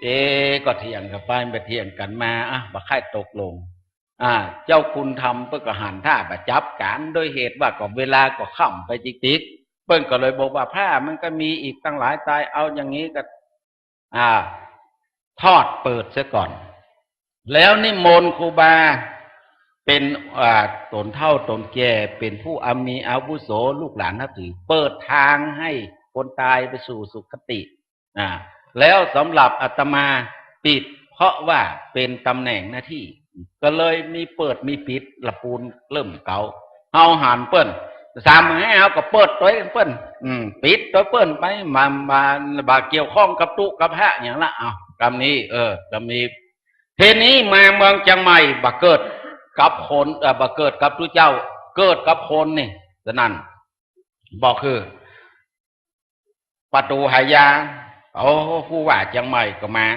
เอ๊ะ ก็เถียงกั๋นไป ไปเถียงกั๋นมา อ่ะ บ่ใค่ตกลง อ่า เจ้าคุณธรรมเปิ้นก็หันท่าบ่จับกั๋น ด้วยเหตุว่าก็เวลาก็ค่ำไปติ๊กๆ เปิ้นก็เลยบอกว่าผ้ามันก็มีอีกตั้งหลายไตร เอาอย่างนี้ก็ อ่า ทอดเปิดเสียก่อน แล้วนิมนต์ครูบาเป๋น อ่า ต๋นเฒ่าต๋นแก่ เป๋นผู้อา มีอาวุโส ลูกหลานนับถือ เปิดทางให้คนต๋ายไปสู่สุคติ อ่า แล้วสำหรับอาตมาปิด เพราะว่าเป๋นต๋ำแหน่งหน้าตี้ ก็เลยมีเปิดมีปิด ละปูนเริ่มเก๊า เฮาหันเปิ้น สามให้เฮาก็เปิดตวยเปิ้น อืม ปิดตวยเปิ้นไป มา มา บ่าเกี่ยวข้องกับตุ๊กับพระหยังละ เอา กำนี้ เออ กำนี้ ทีนี้มาเมืองเจียงใหม่ บ่เกิดกับคน เอ่อ บ่เกิดกับตุ๊เจ้า เกิดกับคนนี่ ฉะนั้น บ่คือ ประตู๋หายา โอ้ ผู้ว่าเจียงใหม่ก็มา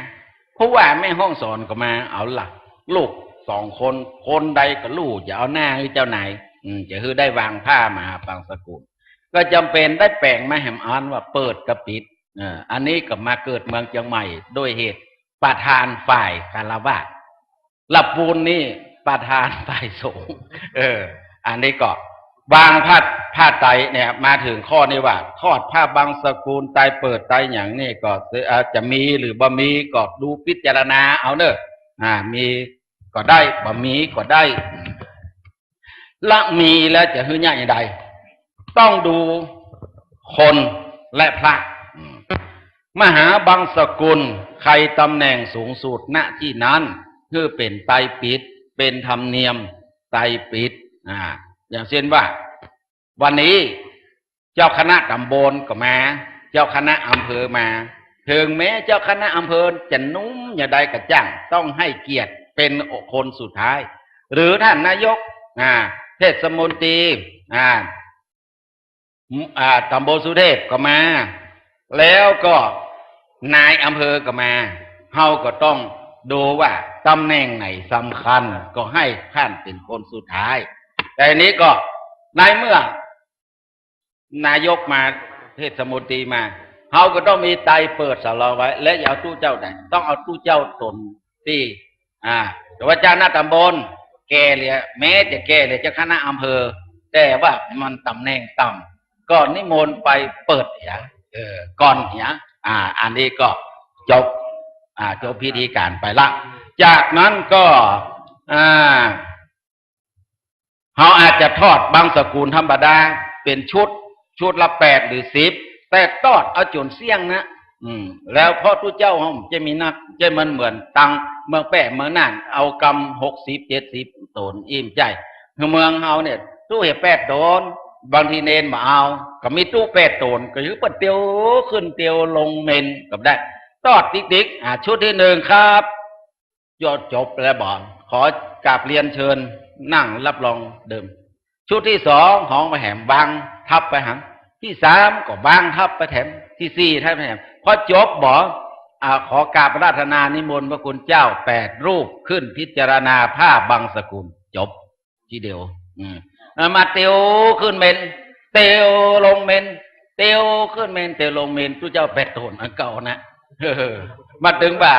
ผู้ว่าแม่ฮ่องสอนก็มา เอาละ ลูกสองคน คนใดก็ฮู้จะเอาหน้าหื้อเจ้านาย อืม จะหื้อได้วางผ้ามหาปังสกุล ก็จ๋ำเป๋นได้แป๋งมาแหมอันว่าเปิดกับปิด เออ อันนี้ก็มาเกิดเมืองเจียงใหม่ ด้วยเหตุประธานฝ่ายฆราวาส ละปูนนี่ประธานฝ่ายสงฆ์ เออ อันนี้ก็วางผ้า ผ้าไตรเนี่ย มาถึงข้อนี้ว่า ทอดผ้าบังสกุล ไตรเปิดไตรหยังนี่ก็ เอ่อ จะมีหรือบ่มีก็ดูพิจารณาเอาเน่อ อ่า มีก็ได้ บ่มีก็ได้ ละมีแล้วจะหื้อเยียะอย่างใด ต้องดูคนและพระ อืม มหาบังสกุล ใครต๋ำแหน่งสูงสุด ณ ตี้นั้น หื้อเป๋นไตรปิด เป๋นธรรมเนียมไตรปิด อ่า อย่างเช่นว่า วันนี้เจ้าคณะต๋ำบลก็มา เจ้าคณะอำเภอมา เถิงแม้เจ้าคณะอำเภอจะหนุ่มอย่างใดก็จ้าง ต้องให้เกียรติเป๋นคนสุดท้าย หรือท่านนายก อ่า เทศมนตรี อ่า อ่า ต๋ำบลสุเทพก็มา แล้วก็นายอำเภอก็มา เฮาก็ต้องดูว่าต๋ำแหน่งไหนสำคัญ ก็ให้ท่านเป๋นคนสุดท้าย แต่อันนี้ก็ในเมื่อ นายกมา เทศมนตรีมา เฮาก็ต้องมีไตรเปิดสำรองไว้ และอย่าเอาตุ๊เจ้าไหน ต้องเอาตุ๊เจ้าต๋นตี้ อ่า แต่ว่าเจ้าคณะต๋ำบลแก่เหลือ แม้จะแก่เหลือเจ้าคณะอำเภอ แต่ว่ามันต๋ำแหน่งต่ำ ก็นิมนต์ไปเปิดเหีย เออ ก่อนเหีย อ่า อันนี้ก็จบ อ่า จบพิธีก๋านไปละ จากนั้นก็ อ่า เฮาอาจจะทอดบังสกุลธรรมดา เป๋นชุด ชุดละแปดหรือสิบ แต่ทอดเอาจ๋นเสี้ยงนะ อืม แล้วเพราะตุ๊เจ้าเฮาจะมีนัก จะมันเหมือนตางเมืองแป้เมืองน่าน เอากำหกสิบเจ็ดสิบต๋น อี้บ่ใจ้ คือเมืองเฮาเนี่ย ตุ๊เหียแปดต๋น บางทีเณรบ่เอา ก็มีตุ๊แปดต๋น ก็หื้อเปิ้นเตียวขึ้นเตียวลงเมนก็ได้ ตอดติ๊กๆ อ่า ชุดตี้นึ่งครับ จบ จบแล้วบ่ ขอกราบเรียนเชิญนั่งรับรองเดิม ชุดตี้สอง ฮ้องไปแหม วางทับไปหัน ตี้สาม ก็วางทับไปแถม ตี้สี่ ทับไปแถม พอจบบ่ อ่า ขอกราบอาราธนานิมนต์พระคุณเจ้าแปดรูปขึ้นพิจารณาผ้าบังสกุล จบทีเดียว อืม อ่า มาเตียวขึ้นเมน เตียวลงเมน เตียวขึ้นเมน เตียวลงเมน ตุ๊เจ้าแปดต๋นอันเก่านะ มาตึงว่า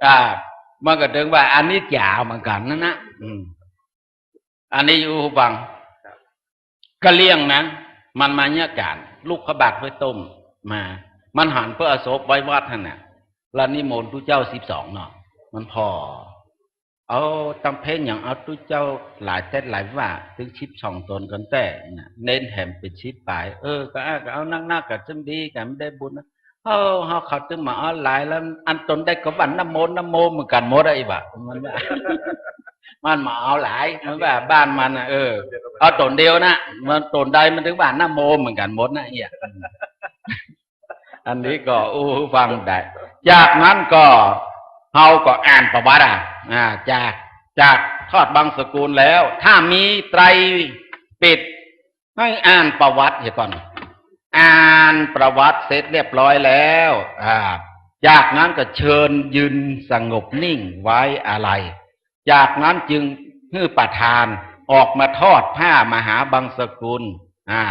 อ่า มันก็ตึงว่าอันนี้จ๋าเหมือนกั๋นนั่นนะ อืม อันนี้อยู่ฟัง กะเหรี่ยงนะ มันมาเยียะก๋าน ลุกพระบาทไปต้มมา มันหันเปื้อเอาศพไว้วัดหั้นน่ะ แล้วนิมนต์ตุ๊เจ้าสิบสองเนาะ มันผ่อ เอาตำเพ็งอย่างเอาตุ๊เจ้าหลายเต๊ดหลายวาด ตึงสิบสองต๋นกั๋นแต๊น่ะ เณรแถมเป๋นสิบป๋าย เออ ก็ อ่ะ ก็เอานักๆ ก็จึงดี ก็ได้บุญนะ เฮา เฮาเขาตึงมาเอาหลายแล้ว อันต๋นใดก็ว่านะโม นะโมเหมือนกั๋นหมดอะ อี้บ่า มันว่า มันมาเอาหลาย มันว่าบ้านมันน่ะ เออ เอาต๋นเดียวนะ มันต๋นใดมันตึงว่านะโมเหมือนกั๋นหมดนะ เอี้ย อันนี้ก็อู้ฟังได้ จากนั้นก็ เฮาก็อ่านประวัติอะ อ่า จาก จากทอดบังสกุลแล้ว ถ้ามีไตรปิฎก ให้อ่านประวัติเหียก่อน อ่านประวัติเสร็จเรียบร้อยแล้ว อ่า จากนั้นก็เชิญยืนสงบนิ่งไว้อาลัย จากนั้นจึงหื้อประธานออกมาทอดผ้ามหาบังสกุล อ่า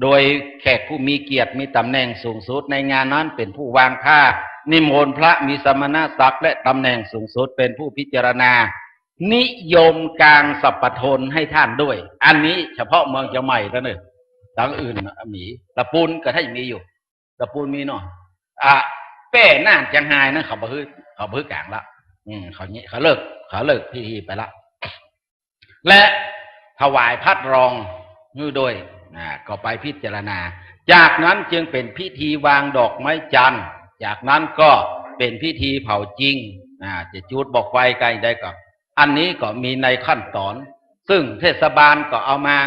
โดยแขกผู้มีเกียรติมีตำแหน่งสูงสุดในงานนั้นเป็นผู้วางผ้า นิมนต์พระมีสมณศักดิ์และตำแหน่งสูงสุดเป็นผู้พิจารณา นิยมกางสัพพะทนให้ท่านด้วย อันนี้เฉพาะเมืองเจียงใหม่เต้าเน่อ ตังอื่นน่ะมี ตะปูนก็ถ้ามีอยู่ ตะปูนมีเนาะ อ่ะ แป้น่านเจียงฮายนั้นเขาบ่หื้อ เขาบ่หื้อกางละ อืม เขาเยียะ เขาเลิก เขาเลิกพิธีไปละ และถวายพัดรองหื้อด้วย อ่า ก็ไปพิจารณา จากนั้นจึงเป็นพิธีวางดอกไม้จันทร์ จากนั้นก็เป็นพิธีเผาจริง อ่า จะจุดบอกไฟใกล้ได้ก็ อันนี้ก็มีในขั้นตอน ซึ่งเทศบาลก็เอามา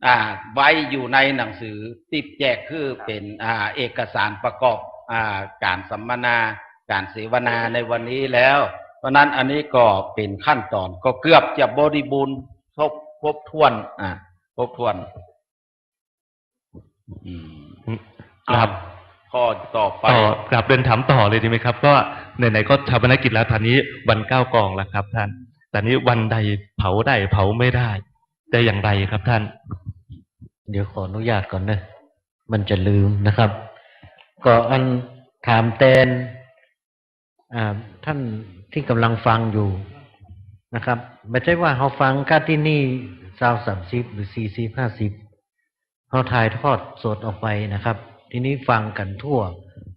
อ่า ไว้อยู่ในหนังสือตี้แจกคือเป๋น อ่า เอกสารประกอบ อ่า ก๋านสัมมนา ก๋านเสวนาในวันนี้แล้ว เพราะนั้นอันนี้ก็เป๋นขั้นตอน ก็เกือบจะบริบูรณ์ครบ ครบถ้วน อ่า ครบถ้วน อืม ครับ อ่ะ ข้อต่อไป ต่อ ครับ เรียนถามต่อเลยดีไหมครับ ก็ไหนๆ ก็ฌาปนกิจแล้ว ต๋อนนี้วันเก้ากองแล้วครับท่าน ต๋อนนี้วันใดเผาได้เผาไม่ได้ จะอย่างไรครับท่าน เดี๋ยวขออนุญาตก่อนเน่อ มันจะลืมนะครับ ก็อันถามแตน อ่า ท่านตี้ก่ำลังฟังอยู่นะครับ บ่ใจ้ว่าเฮาฟังก้าตี้นี่ซาว สามสิบ หรือ สี่สิบ ห้าสิบ เฮาถ่ายทอดสดออกไปนะครับ ตี้นี่ฟังกั๋นทั่ว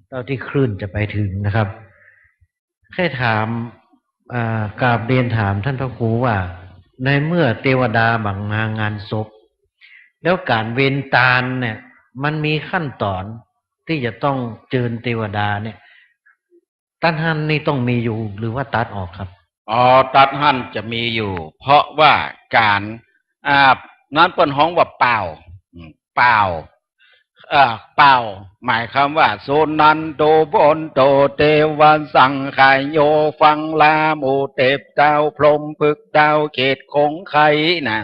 เต้าตี้คลื่นจะไปถึงนะครับ แค่ถาม อ่า กราบเรียนถามท่านพระครูว่า ในเมื่อเตวดาบ่มางานศพ แล้วก๋านเวรตานเนี่ย มันมีขั้นตอนตี้จะต้องเจิญเตวดาเนี่ย ตั๊ดหั้นนี่ต้องมีอยู่หรือว่าตั๊ดออกครับ อ๋อ ตั๊ดหั้นจะมีอยู่ เพราะว่าก๋าน อ่า นั้นเปิ้นฮ้องว่าป่าว อืม ป่าว เอ่อ ป่าว หมายความว่า สุนันโท ภวันโต เตวะสังคาโย ฟังลาหมู่เตพเจ้าพรหม พฤกษ์เจ้าเขตคงไคนะ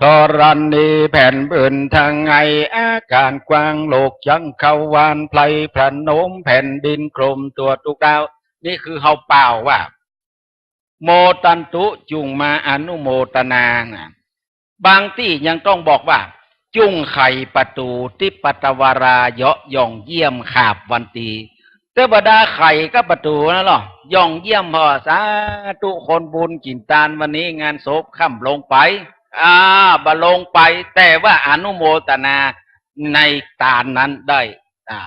ธรณีแผ่นพื้นทั้งไง อาการกว้างโลกจักรวาล ไพรพนมแผ่นดินคลุมทั่วทุกดาว นี่คือเฮาป่าวว่า โมตันตุ จุ่งมาอนุโมตนานะ บางตี้ยังต้องบอกว่า จุ่งไขประตู๋ทิพย์ปัตตวารา เยาะย่องเยี่ยมขาบวันตี เตวดาไขกับประตู๋นั่นลอ ย่องเยี่ยมผ่อ สาธุ คนบุญกิ๋นตานวันนี้งานศพค่ำลงไป อ่า บ่ลงไป แต่ว่าอนุโมตนาในตานนั้นได้ อ่า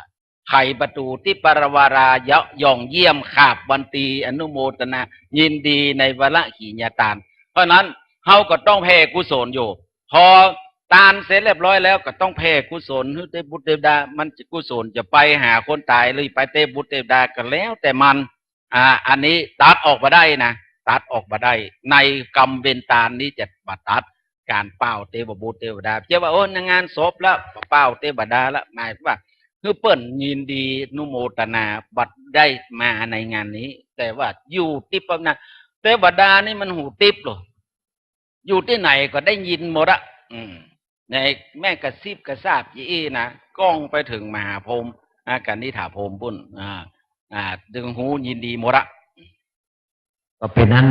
ไขประตู๋ทิพย์ปัตตวารา เยาะย่องเยี่ยมขาบวันตี อนุโมตนายินดีในวรขีณตาน เพราะนั้นเฮาก็ต้องแผ่กุศลอยู่ พอตานเสร็จเรียบร้อยแล้วก็ต้องแผ่กุศลหื้อเตพบุตรเตพดา มันจะกุศลจะไปหาคนต๋ายหรือไปเตพบุตรเตพดาก็แล้วแต่มัน อ่า อันนี้ตั๊ดออกบ่ได้นะ ตั๊ดออกบ่ได้ ในกรรมเวรตานนี้จะบ่ตั๊ด ก๋านป่าวเตวบุตรเตวดา จะว่า โอ้ ในงานศพแล้วป่าวเตวดาละ หมายว่า คือเปิ้นยินดีอนุโมทนาบ่ได้มาในงานนี้ แต่ว่าอยู่ตี้ปะนะ เตวดานี่มันหูติ๊บเลย อยู่ตี้ไหนก็ได้ยินหมดอะ อืม ในแม่กระซิบกระซาบอี้นะ ก้องไปเถิงมหาพรหม อ่า กนิษฐาพรหมปุ้น อ่า อ่า จึงฮู้ยินดีหมดอะ ก็เป๋นอัน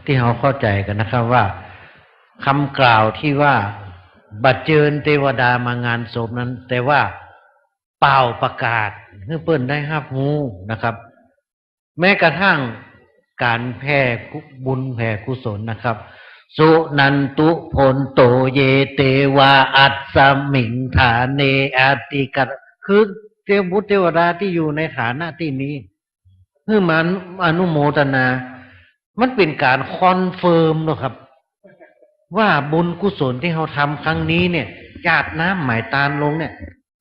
ตี้เฮาเข้าใจ๋กั๋นนะครับว่า กำกล่าวตี้ว่าบ่เจิญเตวดามางานศพนั้น แต่ว่าป่าวประกาศหื้อเปิ้นได้ฮับฮู้นะครับ แม้กระทั่งก๋านแผ่กุ- บุญแผ่กุศลนะครับ สุนันตุโภนโต เย เตวา อัสมิง ฐาเน อติกัสสะ คือเตวบุตรเตวดาตี้อยู่ในฐานะตี้นี้ หื้อมาอนุโมทนา มันเป๋นก๋านคอนเฟิร์มเนาะครับ ว่าบุญกุศลตี้เฮาทำครั้งนี้เนี่ย หยาดน้ำไหมตาลลงเนี่ย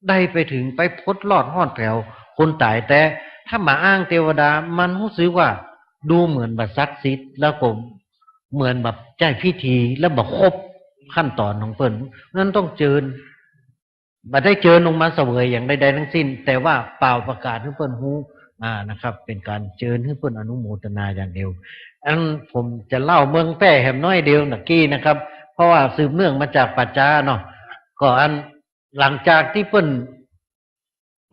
ได้ไปเถิงไปพ้นรอดฮอดแถวคนต๋ายแต๊ ถ้าบ่อ้างเตวดา มันฮู้สึกว่าดูเหมือนบ่ศักดิ์สิทธิ์ แล้วก็เหมือนแบบใจ๊พิธี แล้วบ่ครบขั้นต๋อนของเปิ้น นั้นต้องเจิญ บ่ได้เจิญลงมาเสวยอย่างใดๆ ทั้งสิ้น แต่ว่าป่าวประกาศหื้อเปิ้นฮู้ อ่า นะครับ เป๋นก๋านเจิญหื้อเปิ้นอนุโมทนาอย่างเดียว อันผมจะเล่าเมืองแป้แหมน้อยเดียวนะกี้นะครับ เพราะว่าสืบเนื่องมาจากป่าจ๊าเนาะ ก็อันหลังจากตี้เปิ้น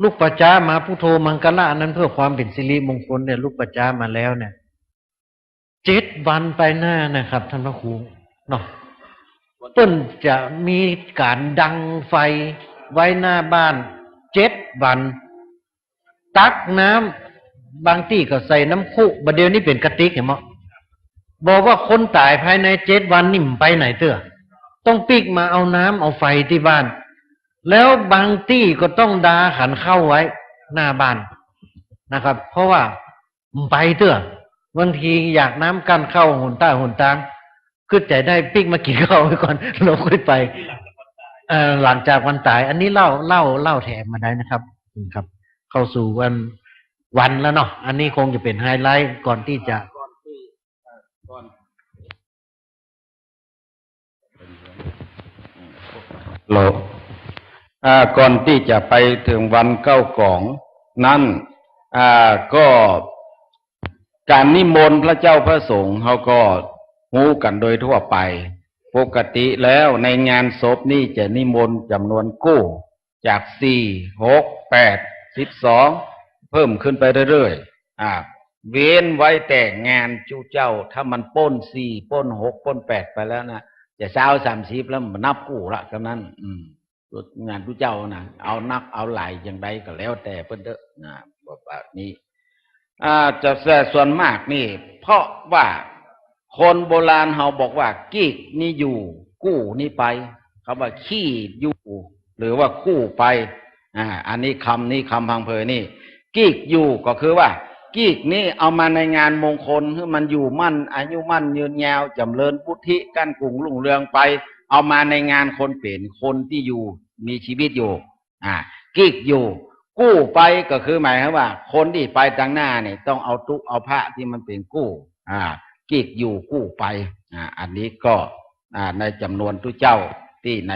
ลุกป่าจ๊ามา พุทโธมังคละ อันนั้นเพื่อความเป๋นสิริมงคลเนี่ย ลุกป่าจ๊ามาแล้วเนี่ย เจ็ดวันไปหน้านะครับ ท่านพระครูเนาะ เปิ้นจะมีก๋านดังไฟไว้หน้าบ้านเจ็ดวัน ตักน้ำ บางตี้ก็ใส่น้ำคุ บ่าเดี่ยวนี้เป๋นกระติกแหมเนาะ บอกว่าคนต๋ายภายในเจ็ดวันนี่บ่ไปไหนเตื้อ ต้องปิ๊กมาเอาน้ำเอาไฟตี้บ้าน แล้วบางตี้ก็ต้องดาขันข้าวไว้หน้าบ้านนะครับ เพราะว่าบ่ไปเตื้อ บางทีอยากน้ำกั้นข้าวหนใต้หนตาง กึ๊ดใจ๋ได้ปิ๊กมากิ๋นข้าวไว้ก่อน แล้วค่อยไป เอ่อ หลังจากวันต๋าย อันนี้เล่า เล่า เล่าแถมมาได้นะครับ ครับ เข้าสู่วัน วันแล้วเนาะ อันนี้คงจะเป๋นไฮไลต์ก่อนตี้จะ ก่อนตี้ เอ่อ ก่อน ฮัลโหล อ่า ก่อนตี้จะไปเถิงวันเก๊าก๋องนั้น อ่า ก็ก๋านนิมนต์พระเจ้าพระสงฆ์เฮาก็ฮู้กั๋นโดยทั่วไป ปกติแล้วในงานศพนี่จะนิมนต์จ๋ำนวนกู้ จากสี่ หก แปด สิบสอง เพิ่มขึ้นไปเรื่อยๆ อ่า เว้นไว้แต่งานจุเจ้า ถ้ามันป๊นสี่ ป๊นหก ป๊นแปดไปแล้วนะ จะซาว สามสิบ แล้วมันนับกู้ละ เต้านั้น อืม งานจุเจ้านะ เอานักเอาหลายอย่างใดก็แล้วแต่เปิ้นเต๊อะนะ แบบนี้ อ่า จะ แต่ส่วนมากนี่ เพราะว่าคนโบราณเฮาบอกว่า กีกนี่อยู่ กู้นี่ไป กำว่า ขี้อยู่ หรือว่ากู้ไป อ่า อันนี้กำนี้กำพังเพยนี่ กีกอยู่ก็คือว่า กีกนี้เอามาในงานมงคล หื้อมันอยู่มั่น อายุมั่นยืนยาว จ๋ำเริญวุฒิ กั้นกุ่งรุ่งเรืองไป เอามาในงานคนเป๋น คนตี้อยู่ มีจีวิตอยู่ อ่า กีกอยู่ กู้ไปก็คือหมายความว่า คนตี้ไปตางหน้านี่ต้องเอาตุ๊เอาพระตี้มันเป๋นกู้ อ่า กีกอยู่กู้ไป อ่า อันนี้ก็ อ่า ในจ๋ำนวนตุ๊เจ้าตี้ใน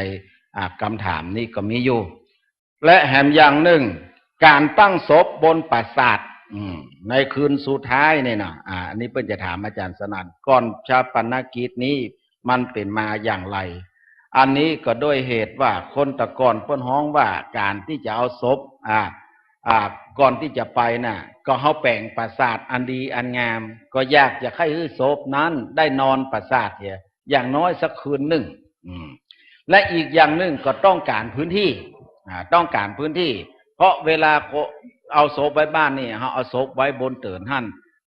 อ่า กำถามนี้ก็มีอยู่ และแหมอย่างนึ่ง ก๋านตั้งศพบนปราสาท อืม ในคืนสุดท้ายนี่นะ อ่า อันนี้เปิ้นจะถามอาจ๋ารย์สนั่น ก่อนฌาปนกิจนี้ มันเป๋นมาอย่างไร อันนี้ก็ด้วยเหตุว่าคนแต่ก่อนเปิ้นฮ้องว่าก๋านตี้จะเอาศพ อ่า อ่า ก่อนตี้จะไปน่ะ ก็เฮาแป๋งปราสาทอันดีอันงาม ก็อยากจะใค่หื้อศพนั้นได้นอนปราสาทเหีย อย่างน้อยสักคืนนึ่ง อืม และอีกอย่างนึ่งก็ต้องก๋านพื้นตี้ อ่า ต้องก๋านพื้นตี้ เพราะเวลาเอาศพไว้บ้านนี่ เฮาเอาศพไว้บนเตินหั้น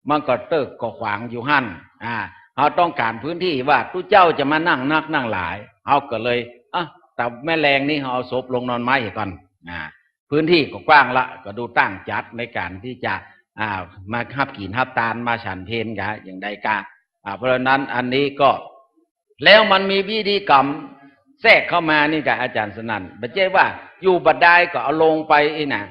มันก็เติ๊กก็ขวางอยู่หั้น อ่า เฮาต้องก๋านพื้นตี้ว่าตุ๊เจ้าจะมานั่งนักนั่งหลาย เฮาก็เลย อ่ะ แต่แม่แลงนี่เฮาเอาศพลงนอนไม้ก่อน อ่า พื้นตี้ก็กว้างละ ก็ดูตั้งจัดในก๋านตี้จะ อ่า มาฮับกิ๋นฮับตาน มาฉันเพลกะ อย่างใดกะ อ่า เพราะฉะนั้นอันนี้ก็ แล้วมันมีพิธีกรรมแทรกเข้ามานี่กะ อาจ๋ารย์สนั่น บ่ใจ้ว่าอยู่บ่ดายก็เอาลงไปอี้นะ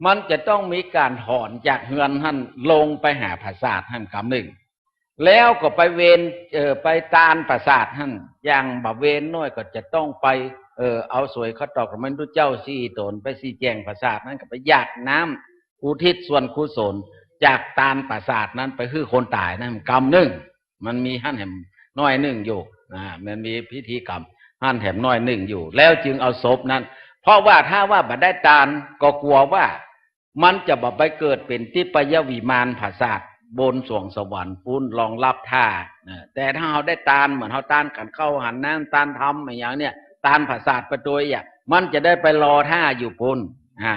มันจะต้องมีก๋านถอนจากเฮือนหั้นลงไปหาปราสาทหั้นกำนึ่ง แล้วก็ไปเวน เอ่อ ไปตานปราสาทหั้น อย่างบ่าเวนน้อยก็จะต้องไป เอ่อ เอาสวยข้าวตอกพระมนุษย์เจ้าสี่ต๋น ไปสีแจ่งปราสาทหั้น ก็ไปหยาดน้ำอุทิศส่วนกุศลจากตานปราสาทนั้นไปหื้อคนต๋ายนั้นกำนึ่ง มันมีหั้นแหมน้อยนึ่งอยู่ อ่า มันมีพิธีกรรมหั้นแหมน้อยนึ่งอยู่ แล้วจึงเอาศพนั้น เพราะว่าถ้าว่าบ่ได้ตานก็กั๋วว่า มันจะบ่ไปเกิดเป๋นทิพยวิมานผาสาทบนสวงสวรรค์ปุ้นรองรับถ้า นะ แต่ถ้าเฮาได้ตาน เหมือนเฮาตานขันข้าวขันน้ำ ตานธรรมอะหยังเนี่ย ตานผาสาทไปตวยอะ มันจะได้ไปรอถ้าอยู่ปุ้น อ่า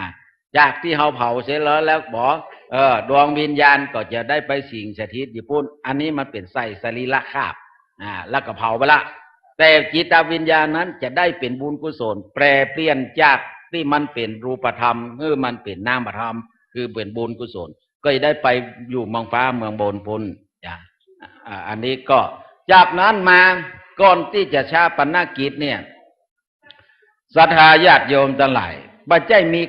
จากตี้เฮาเผาเสร็จแล้ว แล้วบ่ เออ ดวงวิญญาณก็จะได้ไปสิงสถิตอยู่ปุ้น อันนี้มันเป๋นใส่สรีระคาบ อ่า แล้วก็เผาไปละ แต่จิตวิญญาณนั้นจะได้เป๋นบุญกุศล แปรเปลี่ยนจากตี้มันเป๋นรูปธรรม หื้อมันเป๋นนามธรรม คือเป๋นบุญกุศล ก็จะได้ไปอยู่เมืองฟ้าเมืองบนปุ้น จ้ะ อ่า อันนี้ก็ จากนั้นมา ก่อนตี้จะฌาปนกิจเนี่ย ศรัทธาญาติโยมตังหลาย บ่ใจ้มี